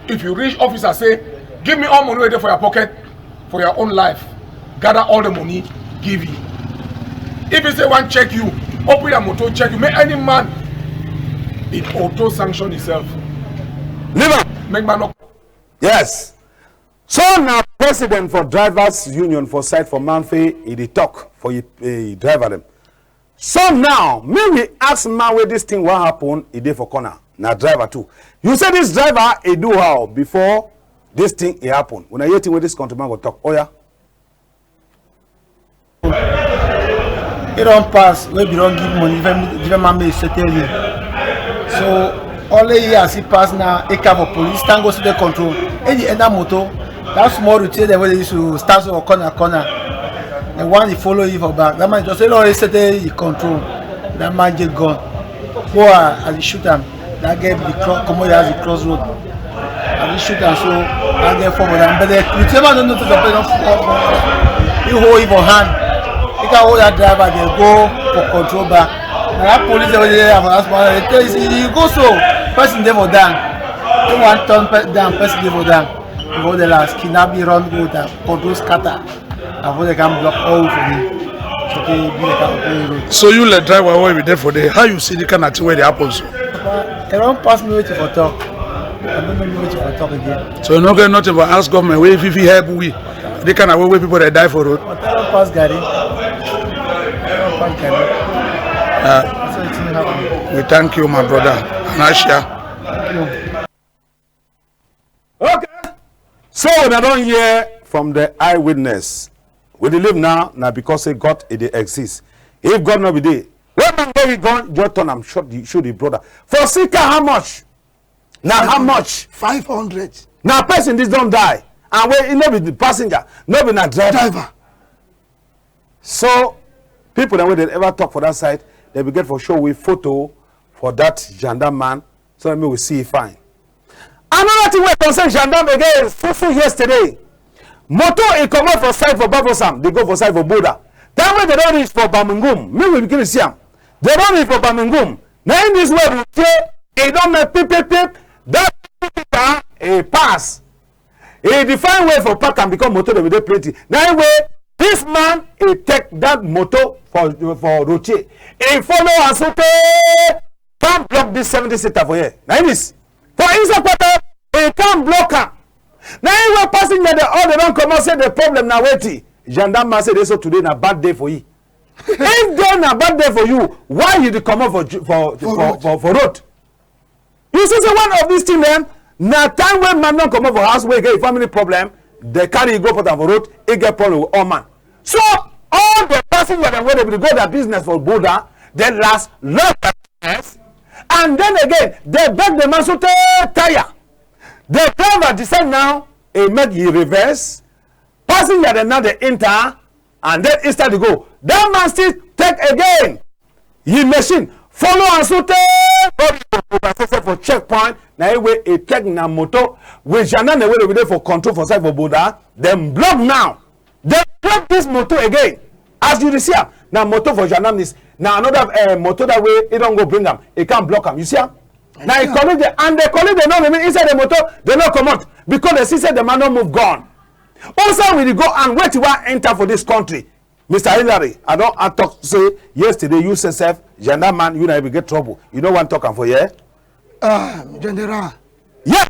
If you reach officer, say, "Give me all money wey dey for your pocket, for your own life." Gather all the money, give him. If he say wan check you, open your motor, check you. Make any man, it auto sanction himself. Leave am. Make man no. Yes. So na president for drivers union for side for Mamfe, e dey talk for e, e driver dem. So now, make we ask man wey this thing wan happen, e dey for corner. Na driver too. You say this driver, e do how before this thing e happen? Una hear thing wey this countryman go talk. Oya. E don pass, wey be don give money, different, different man make e settle yi. So, only yi as e pass now, e come for police, stand go settle control. E dey enter motor, that small routine dem wey dey use to stand for corner, corner. The one e follow yi for back. That man just say, "No, e settle yi control." That man get gun. Go, ah, as e shoot am, that girl be cro-, comot ya as e cross road. As e shoot am so, that girl fall for down. But the, the driver no notice the person fall, fall, fall. E hold yi for hand. E can hold that driver, dey go for control back. Na that police wey dey for that small, dey tell you say, "You go so, person dey for down." E wan turn pe-, down, person dey for down. E go the last, kidnap yi, run go down, control scatter. Avoid dem come block all for me. So, okay, be like open road. So you, like driver wey be dey for there, how you see the kind of thing wey dey happen so? Papa, e don pass me wetin for talk. I no know wetin for talk again. So you no get nothing for ask government wey fit, fit help we? The kind of way wey people dey die for road. But e don pass garri. E don pass garri. Uh, so it's not happening. We thank you, my brother. Anasha. Thank you. Okay. So una don hear from the eyewitness. We dey live now, na because say God, e dey exist. If God no be dey, when man get yi gun, just turn am, shoot the, shoot the brother. For Sika, how much? Na how much? Five hundred. Na person this don die. And wey e no be the passenger, no be na driver. Driver. So, people dem wey dey ever talk for that side, dem be get for show we photo for that gendarme man, so that make we see e fine. Another thing wey concern gendarme again, fufu yesterday. Motor e comot for side for Bafoussam, dey go for side for border. Time wey dem don reach for Bamingum, make we begin see am. Dem don reach for Bamingum. Na im this way we say, e don make pip, pip, pip. That pip, pip, ah, e pass. E dey find way for park am because motor dem dey plenty. Na im wey this man, e take that motor for, for routier. E follow am so tey, come block this seventy seater for here. Na im this. For inside quarter, e come block am. Na im wey passenger dem all dey don comot say the problem na wetin? Gendarme man say dey so today na bad day for yi. If day na bad day for you, why you dey comot for ju-, for, for, for, for road? You see say one of these things dem, na time wey man don comot for house wey get family problem, dem carry yi go put am for road, e get problem with all man. So, all the passenger dem wey dey go their business for border, dem last lost their business, and then again, dem beg the man so tey tire. The driver decide now, e make yi reverse, passenger dem now dey enter, and then e start dey go. That man still take again yi machine, follow am so tey go reach for checkpoint. Na im wey e take na motor with gendarme wey dey for control for side for border. Dem block now. Dem block this motor again. As you dey see am, na motor for gendarme this. Na another, eh, motor that wey e don go bring am. E come block am. You see am? Na e colleague dem, and the colleague dem no remain inside the motor. Dem no comot because dem see say the man no move gun. Outside we dey go and wetin wan enter for this country. Mister Hillary, I don, I talk say yesterday you say sef, gendarme man, you na you be get trouble. You no wan talk am for here? Ah, General. Yeah,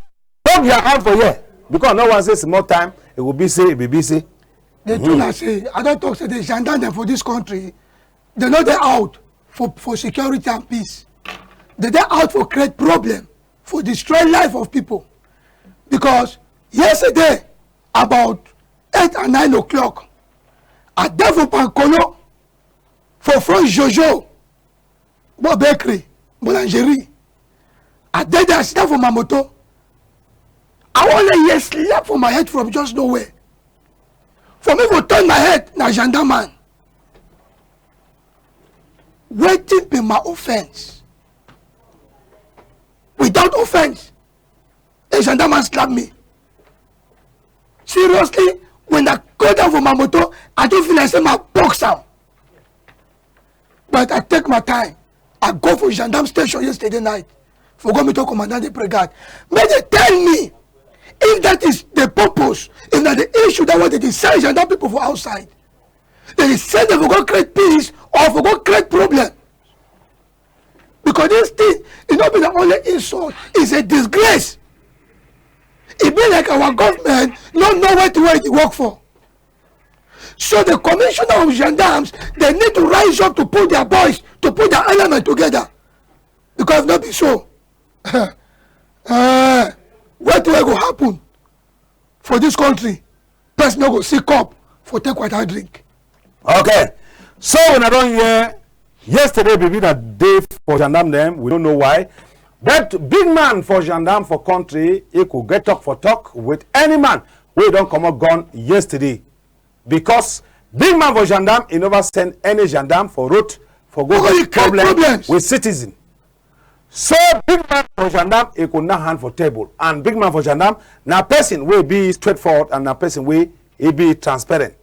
talk your hand for here. Because I no wan say small time, e go be say, e be, be say. The truth na say, I don talk say the gendarme dem for this country, they no dey out for, for security and peace. They dey out for create problem, for destroy life of people. Because yesterday, about eight and nine o'clock, I dey for Pankolo, for front Jojo Bo Bakery, Boulangerie. I dey there, I sit down for my motor. I wan hear slap for my head from just nowhere. For me for turn my head, na gendarme man. Wetin be my offense? Without offense, a gendarme man slap me. Seriously, when I go down for my motor, I just feel like say my box am. But I take my time. I go for gendarme station yesterday night for go meet up commandant de brigade. Make they tell me if that is the purpose, if na the issue that why they dey send gendarme people for outside. They dey send them for go create peace or for go create problem. Because this thing, e no be the only insult, it's a disgrace. E be like our government no know wetin wey e dey work for. So the commissioner of gendarmes, they need to rise up to put their boys, to put their element together. Because if no be so, eh, wetin wey go happen for this country, person no go see cup for take water drink. Okay. So una don hear, yesterday be be na day for gendarme dem. We no know why. But big man for gendarme for country, e could get talk for talk with any man wey don comot gun yesterday. Because big man for gendarme, e never send any gendarme for road for go get problem with citizen. So big man for gendarme, e go knack hand for table. And big man for gendarme na person wey be straightforward and na person wey e be transparent.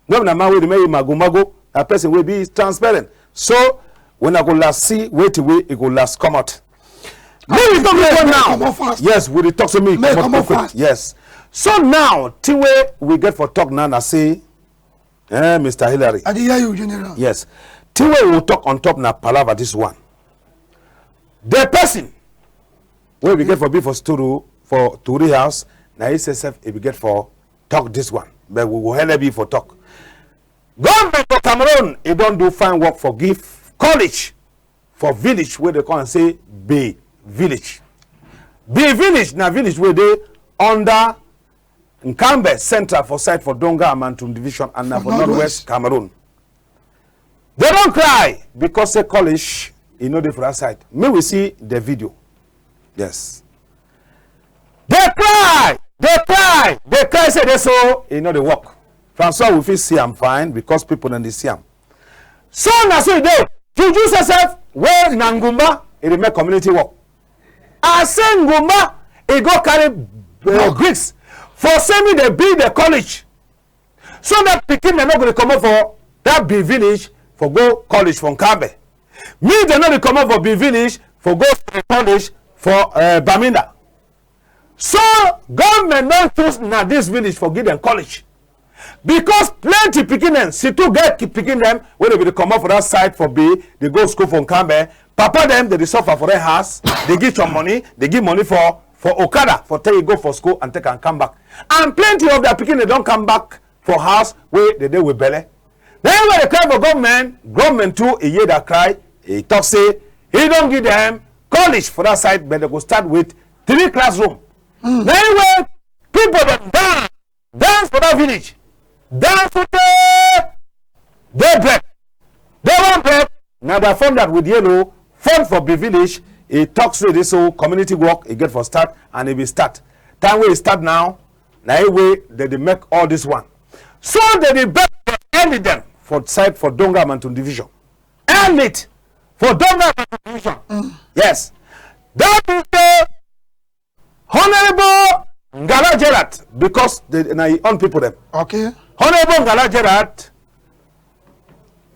No be na man wey dey make mago mago, na person wey be transparent. So una go last see wetin wey e go last come out. Make we talk this one now. Yes, we dey talk, so make e comot quick quick. Yes. So now, thing wey we get for talk now na say, eh, Mister Hillary. I dey hear you, General. Yes. Thing wey we talk on top na palava this one. The person wey we get for be for studio for Tori House, na he say sef e be get for talk this one. But we go help you for talk. Government for Cameroon, e don do fine work for give college for village wey dey call am say Bi village. Bi village na village wey dey under Nkambe Central for side for Donga and Mantung division and na for northwest Cameroon. They don cry because say college e no dey for that side. Make we see the video. Yes. They cry, they cry, they cry say dey so e no dey work. Francois, we fit see am fine because people dem dey see am. So na so e dey. Juju say sef wey na Ngumba, e dey make community work. I say Ngumba, e go carry, uh, bricks for say make dem build the college. So that pikin dem no go dey comot for that Bi village for go college for Nkambe. Make dem no dey comot for Bi village for go college for, uh, Bamenda. So government don choose na this village for give dem college. Because plenty pikin dem, surtout girl pikin dem, wey dey be dey comot for that side for Bi, dey go school for Nkambe. Papa dem, dey dey suffer for their house. Dey give some money, dey give money for, for okada for take e go for school and take am come back. And plenty of their pikin dem don come back for house wey dey dey with belle. Then when dey cry for government, government too e hear their cry. E talk say e don give dem college for that side, but dey go start with three classroom. Then when people dem dance, dance for that village, dance for the daybreak. They wan break. Na their fund that with yellow fund for Bi village. E talk say this so community work e get for start and e be start. Time wey e start now, na e wey dey dey make all this one. So dey dey beg for elite dem for side for Donga Mantung division. Elite for Donga Mantung division. Yes. That is the Honorable Ngala Gerard, because they, na e own people dem. Okay. Honorable Ngala Gerard,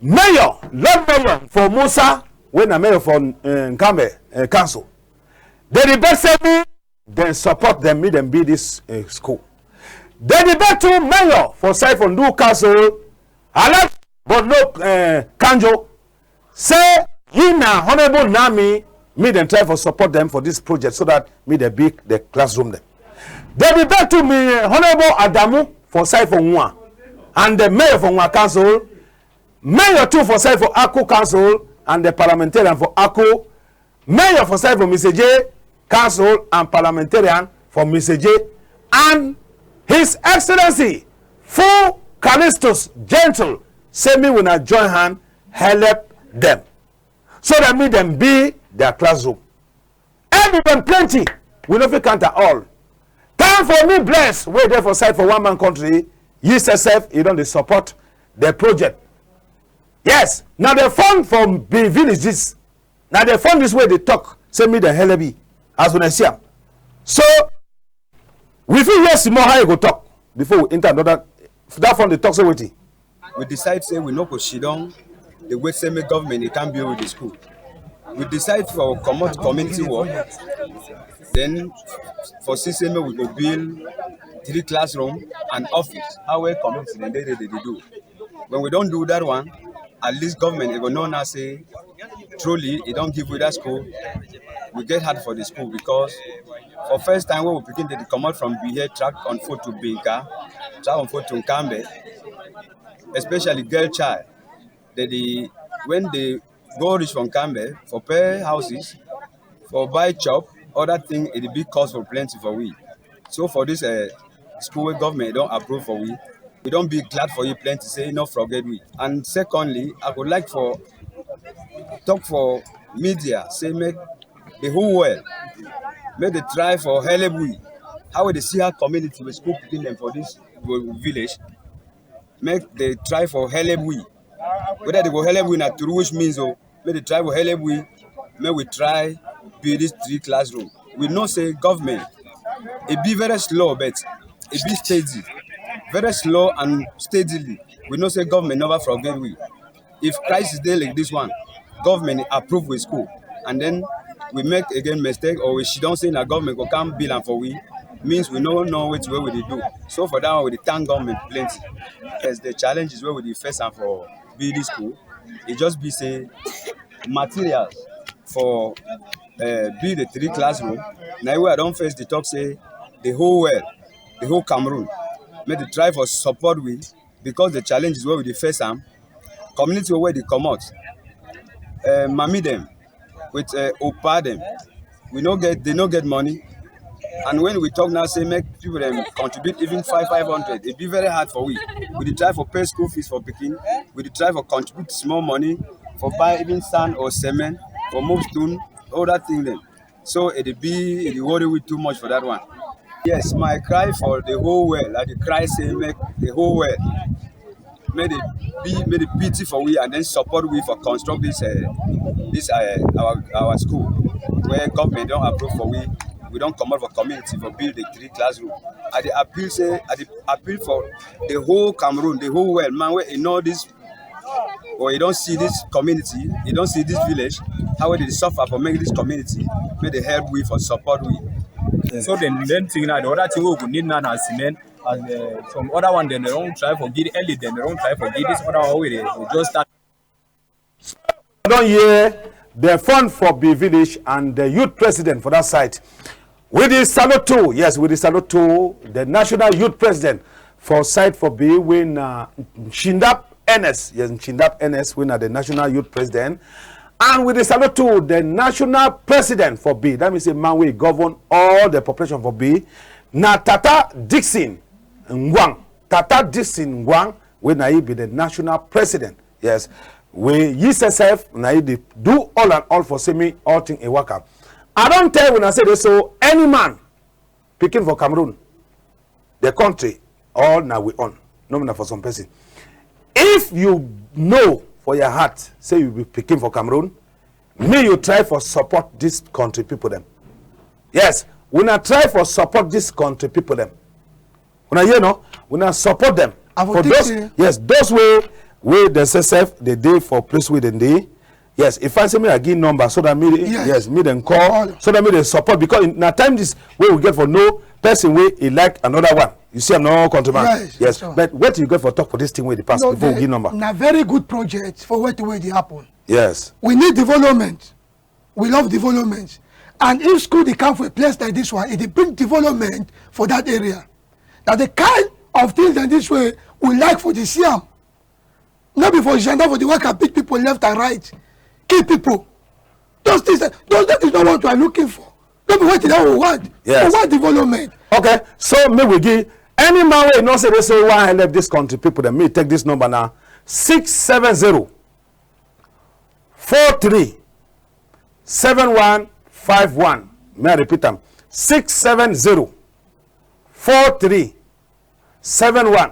mayor, Lord Mayor for Musa, wey na mayor for, eh, Nkambe, eh, Council. Dey dey beg say make dem support dem, make dem build this, eh, school. Dey dey beg too mayor for side for Ndu Council, Alhaji Borno, eh, Kanjo, say yi na Honorable Nami, make dem try for support dem for this project so that make dem build the classroom dem. Dey dey beg too me, eh, Honorable Adamu for side for Nwa. and the mayor for Nwa Council, mayor too for side for Aku Council, and the parliamentarian for Aku, mayor for side for Misaje Council, and parliamentarian for Misaje, and His Excellency Fu Callistus Gentle, say me wuna join hand help dem, so that me dem be their classroom. Envy dem plenty, we no fit count am all. Time for me bless, wey dey for side for one man country, yi sef sef, e don dey support the project. Yes, na the fund for Bi Village this. Na the fund this wey dey talk, say me dem help yi, as wuna see am. So, we fit hear small how e go talk before we enter another. That fund dey talk say wetin? We decide say we no go sit down dey wait say make government dey come build the school. We decide for comot community work, then for see say make we go build three classroom and office. How wey community dem dey dey dey do. When we don do that one, at least government e go know now say truly e don give we that school. We get heart for the school because for first time wey we pikin dey dey comot from Bihe, track on foot to Binka, track on foot to Nkambe, especially girl child, dey dey, when dey go reach for Nkambe, for pay houses, for buy chop, other thing, e dey big cost for plenty for we. So for this, eh, school wey government don approve for we, we don be glad for yi plenty, say e no forget we. And secondly, I go like for talk for media, say make the whole world, make dey try for help we. How we dey see how community with school pikin dem for this village, make dey try for help we. Whether dey go help we na through which means o, make dey try for help we, make we try build this three classroom. We know say government, e be very slow, but e be steady. Very slow and steadily. We know say government never forget we. If crisis dey like this one, government approve we school, and then we make again mistake, or we sit down say na government go come build am for we, means we no know wetin wey we dey do. So for that one, we dey thank government plenty. As the challenges wey we dey face am for build this school, e just be say materials for, eh, build the three classroom, na wey I don first dey talk say the whole world, the whole Cameroon, make dey try for support we because the challenges wey we dey face am, community wey dey comot, eh, mami dem with, eh, opa dem, we no get, dey no get money. And when we talk now say make people dem contribute even five, five hundred, e be very hard for we. We dey try for pay school fees for pikin, we dey try for contribute small money for buy even sand or cement, for move stone, all that thing dem. So e dey be, e dey worry we too much for that one. Yes, my cry for the whole world. I dey cry say make the whole world, make dey be, make dey pity for we and then support we for construct this, uh, this, uh, our, our school where government don approve for we. We don comot for community for build the three classroom. I dey appeal say, I dey appeal for the whole Cameroon, the whole world, man, wey e know this, or e don see this community, e don see this village, how wey dey suffer for make this community, make dey help we, for support we. So the main thing now, the other thing we go need now na cement. And, uh, some other one dem, dey don try for give early, dem, dey don try for give this other one wey dey, dey just start. I don hear the fund for Bi Village and the youth president for that side. We dey salute too, yes, we dey salute too the national youth president for side for Bi, wey na Nshindap Ernest. Yes, Nshindap Ernest, wey na the national youth president. And we dey salute too the national president for Bi. That means a man wey govern all the population for Bi. Na Tata Dickson Ngwang. Tata Dickson Ngwang, wey na yi be the national president. Yes, wey yi sef sef na yi dey do all and all for say me all thing e waka. I don tell una say this, so any man pikin for Cameroon, the country, all na we own. No be na for some person. If you know for your heart say you be pikin for Cameroon, me you try for support this country people dem. Yes, una try for support this country people dem. Una hear, no? Una support dem. I for for those, yes, those wey, wey dem sef sef dey dey for place wey dem dey. Yes, if I say me I give number so that me, yes, me dem call, so that me dem support, because na time this wey we get for know person wey e like another one. You see, I'm not countryman. Yes, yes, but wetin you get for talk for this thing wey dey pass before we give number? Na very good project for wetin wey dey happen. Yes. We need development. We love development. And if school dey come for a place like this one, e dey bring development for that area. Na the kind of things like this wey we like for dey see am. No be for gendarme for dey waka beat people left and right, kill people. Those things, that, those, that is not what we are looking for. No be wetin that we want. Yes. We want development. Okay, so make we give any man wey know say dey so wan help this country people dem, make e take this number now, six seven zero, four three, seven one five one. May I repeat am? Six seven zero, four three, seven one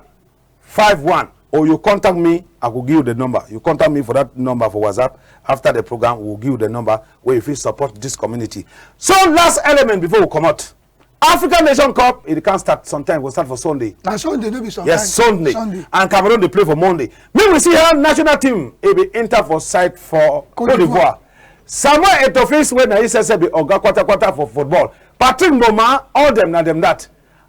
five one, or you contact me, I go give you the number. You contact me for that number for WhatsApp. After the program, we will give you the number where you fit support this community. So, last element before we comot. African Nation Cup, it can start sometime. Go start for Sunday. Na Sunday, no be sometime. Yes, Sunday. Sunday. And Cameroon dey play for Monday. Make we see how national team e be enter for side for Cote d'Ivoire. Samuel Eto'o Fils, wey na yi sef be oga kwata kwata for football. Patrick Mboma, all dem na dem that.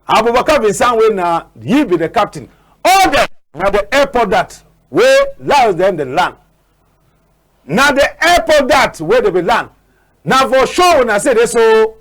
Aboubacar Vincent, wey na yi be the captain. All dem na the airport that wey Lions dem dey land. Na the airport that wey dey be land. Na for show una say dey so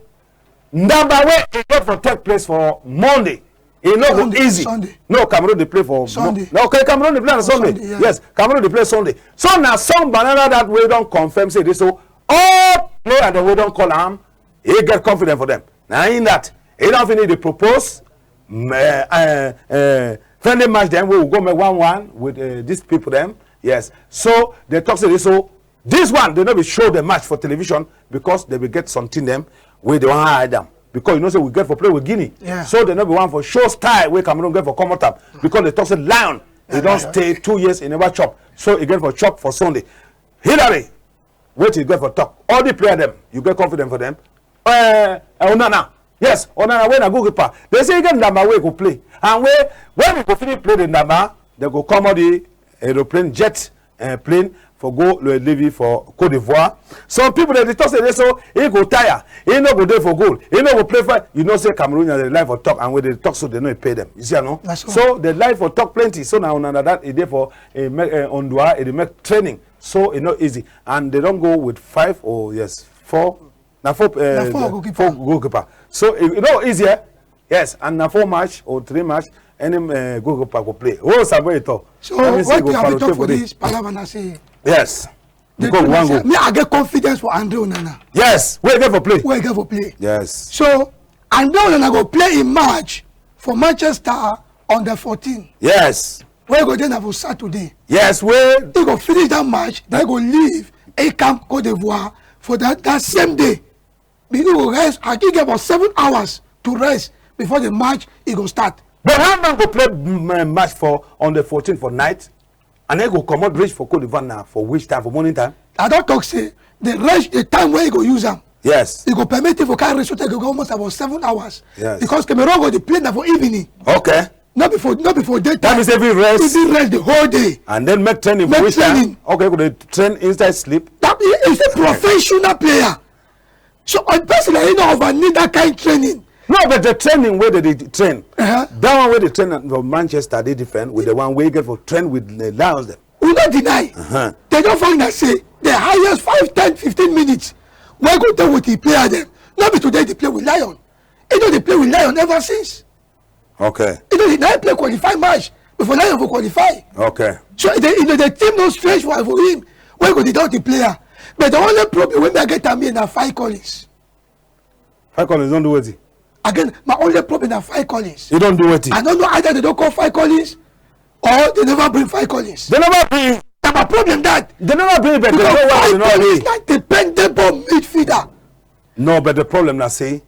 ndamba wey e get for take place for Monday. E no go easy. Sunday. No, Cameroon dey play for Sunday. No, okay, Cameroon dey play on Sunday. Sunday, yeah. Yes, Cameroon dey play Sunday. So na some banana that wey don confirm say dey so all player dem wey don call am, e get confidence for dem. Na in that e don finish dey propose, mm, eh, eh, eh, friendly match dem wey we go make one one with, eh, these people dem. Yes. So dey talk say dey so this one, dey no be show the match for television because dey be get something dem wey dey wan hide am. Because you know say we get for play with Guinea. Yeah. So dey no be wan for show style wey Cameroon get for comot am because dey talk say Lion, e don stay two years, e never chop. So e get for chop for Sunday. Hilary, wetin you get for talk? All the player dem, you get confidence for dem? Eh, eh, Onana. Yes, Onana wey na goalkeeper. Dey say e get ndamba wey e go play. And wey, when e go finish play the ndamba, dey go come all the aeroplane, jet, eh, plane for go Loilevi for Cote d'Ivoire. Some people dey dey talk say dey so e go tire, e no go dey for goal, e no go play for. You know say Cameroonians dey like for talk, and when dey talk so dey no dey pay dem. You see am, no? Na so. So dey like for talk plenty. So na Onana that e dey for, eh, make, eh, Ondoa, e dey make training. So e no easy. And dey don go with five or, yes, four. Na four, eh, four goalkeeper. So e, e no easy, eh? Yes, and na four match or three match, any, eh, goalkeeper go play. Oh, Samuel Eto'o. So wetin you have to talk for this palava na say? Yes. Because one goal. Me, I get confidence for Andre Onana. Yes, wey get for play. Wey get for play. Yes. So Andre Onana go play in match for Manchester on the fourteen. Yes. Wey go dey na for Saturday. Yes, wey e go finish that match, then e go leave, e come Cote d'Ivoire for that, that same day. Because e go rest, I think about seven hours to rest before the match e go start. But how man go play, mm, eh, match for on the fourteen for night, and then go comot reach for Cote d'Ivoire now for which time? For morning time? I don talk say the rest, the time wey e go use am, yes, e go permit e for carry rest, so e go go almost about seven hours. Yes. Because Cameroon go dey play na for evening. Okay. No be for, no be for daytime. That means e fit rest. E fit rest the whole day. And then make training for which time? Make training. Okay, go dey train inside sleep. That is a professional player. So a person like you no over need that kind training. No, but the training wey dey dey train, uh-huh, that one wey dey train for Manchester dey different with the one wey get for train with the Lions dem. We no deny. Uh-huh. Dey don find out say the highest five, ten, fifteen minutes wey go dey with the player dem. No be today dey play with Lion. E don dey play with Lion ever since. Okay. E don dey, na e play qualify match before Lion for qualify. Okay. So e dey, e dey, the team no strange for, for him. Wey go dey doubt the player. But the only problem wey me I get am here na Fai Collins. Fai Collins don do wetin? Again, my only problem na Fai Collins. E don do wetin? I no know either dey don call Fai Collins or dey never bring Fai Collins. Dey never bring. Na my problem that. Dey never bring, but dey don play. Because Fai Collins na dependable midfielder. No, but the problem na say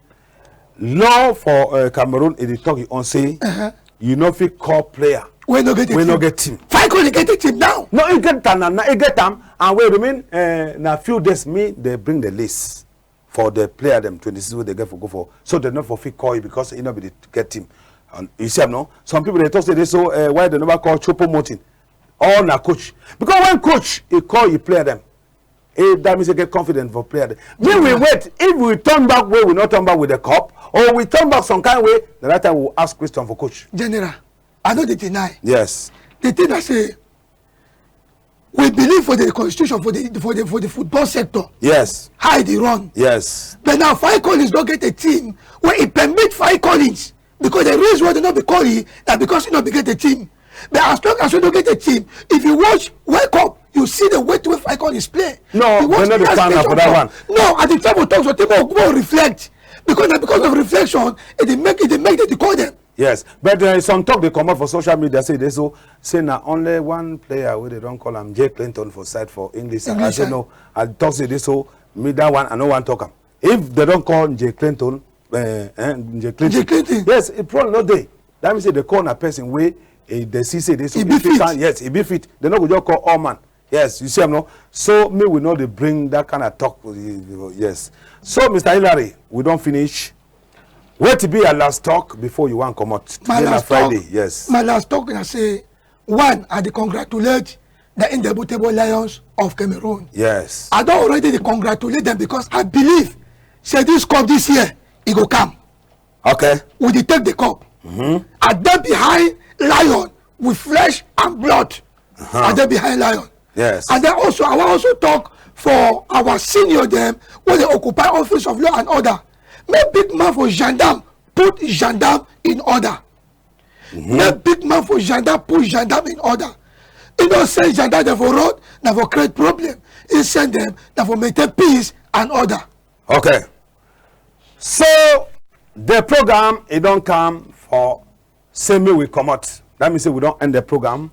law for, uh, Cameroon, e dey talk e own say, uh-huh, you no fit call player wey no get a team. Wey no get team. Fai Collins get a team now. No, e get am na, na e get am, and wey remain, uh, na few days me dey bring the list for the player dem twenty-six wey dey get for go for. So dey no for fit call you because e no be the get team. And you see am, no? Some people dey talk say dey so, uh, why dey never call Choupo-Moting? All na coach. Because when coach e call you player dem, eh, that means you get confidence for player dem. Me, we wait. If we turn back, wey we no turn back with the cup, or we turn back some kind way, na that time we will ask question for coach. General, I no dey deny. Yes. The thing I say, we believe for the constitution, for the, for the, for the football sector. Yes. How e dey run. Yes. But now Fai Collins don get a team wey e permit Fai Collins, because the reason why dey no be call e na because e no be get a team. But as long as you no get a team, if you watch World Cup, you see the way the way Falcon is play. No, you watch they no dey last fan na Nation for that Cup. One. No, I dey try to talk so people go reflect, because na because of reflection, it dey make, it dey make dem dey call dem. Yes, but uh, some talk dey comot for social media say dey so say na only one player wey dey don call am Jay Clinton for side for English side. I English say side. No, I talk say dey so me that one I no wan talk am. If they don call Jay Clinton, uh, uh, Jay Clinton, Jay Clinton. Yes, e problem no dey. That mean say dey call na person wey eh, dey see say dey so e be fit. Yes, e be fit. They no go just call all man. Yes, you see am no? So me we no dey bring that kind of talk. Yes. So Mister Hillary, we don finish. Wait to be your last talk before you wan comot. My last talk. Today na Friday, yes. My last talk na say, one, I dey congratulate the Indomitable Lions of Cameroon. Yes. I don already dey congratulate them because I believe say this cup this year, e go come. Okay. We dey take the cup. Mm-hmm. I dey behind Lion with flesh and blood. Uh-huh. I dey behind Lion. Yes. And then also, I wan also talk for our senior dem wey dey occupy office of law and order. Make big man for gendarme put gendarme in order. Mm-hmm. Make big man for gendarme put gendarme in order. E no send gendarme dem for road, na for create problem. E send dem, na for maintain peace and order. Okay. So, the program, e don come for say me we comot. That means say we don end the program.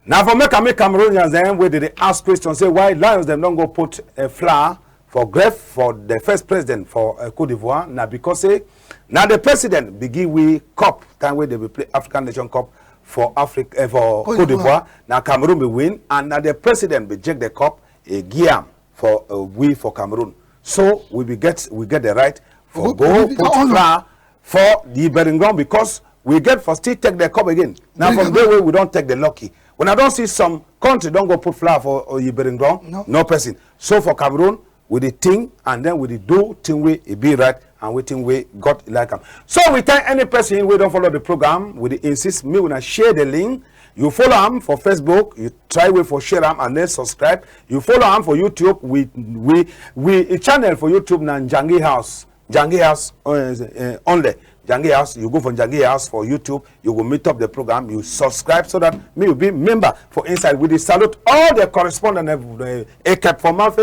Na for make am make Cameroonians dem wey dey dey ask question say why Lions dem don go put a flower for grave for the first president for uh, Cote d'Ivoire. Na because say na the president be give we cup time wey dey be play African Nation Cup for Africa, uh, for Cote d'Ivoire. Na Cameroon be win, and na the president be take the cup, e give am for uh, we for Cameroon. So we be get, we get the right for go put flower for the burying ground because we get for still take the cup again. Now from there wey we don take the lucky. When I don see some country don go put flower for uh, the burying ground, no. No person. So for Cameroon, we dey think and then we dey do thing wey e be right and wetin wey God like am. So we thank any person wey don follow the program. We dey insist me una share the link. You follow am for Facebook, you try way for share am and then subscribe. You follow am for YouTube. We we we e channel for YouTube na Njangi House. Njangi House uh, uh, only. Njangi House, you go for Njangi House for YouTube, you go meet up the program, you subscribe so that me you be member for inside. We dey salute all the correspondent uh, Ekep for Mamfe,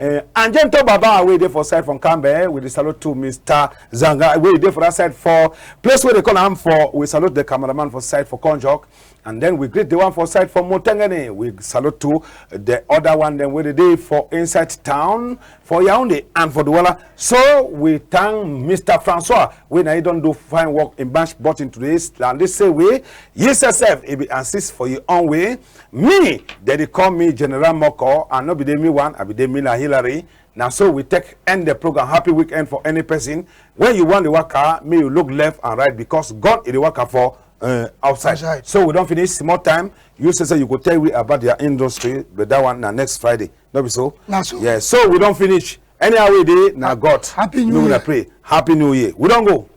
uh, Anjento Baba wey dey for side from Kambe. We dey salute to Mister Zanga wey dey for that side for place wey dey call am for. We salute the cameraman for side for Konjok. And then we greet the one for side for Mutengene. We salute to the other one dem wey dey dey for inside town, for Yaoundé and for Douala. So we thank Mister Francois wey na he don do fine work in mash button today. And this say we, yes sef, e be assist for your own way. Me, dem dey call me General Moko, and no be dey me one, I be dey me na Hillary. Na so we take end the program. Happy weekend for any person. When you want the waka, me you look left and right because God is the waka for uh, outside. Outside. So we don finish small time. You say say you go tell we about their industry, but that one na next Friday. No be so? Na so. Yeah, so we don finish. Anyhow we dey, na God. Happy New Year. Pray. Happy New Year. We don go.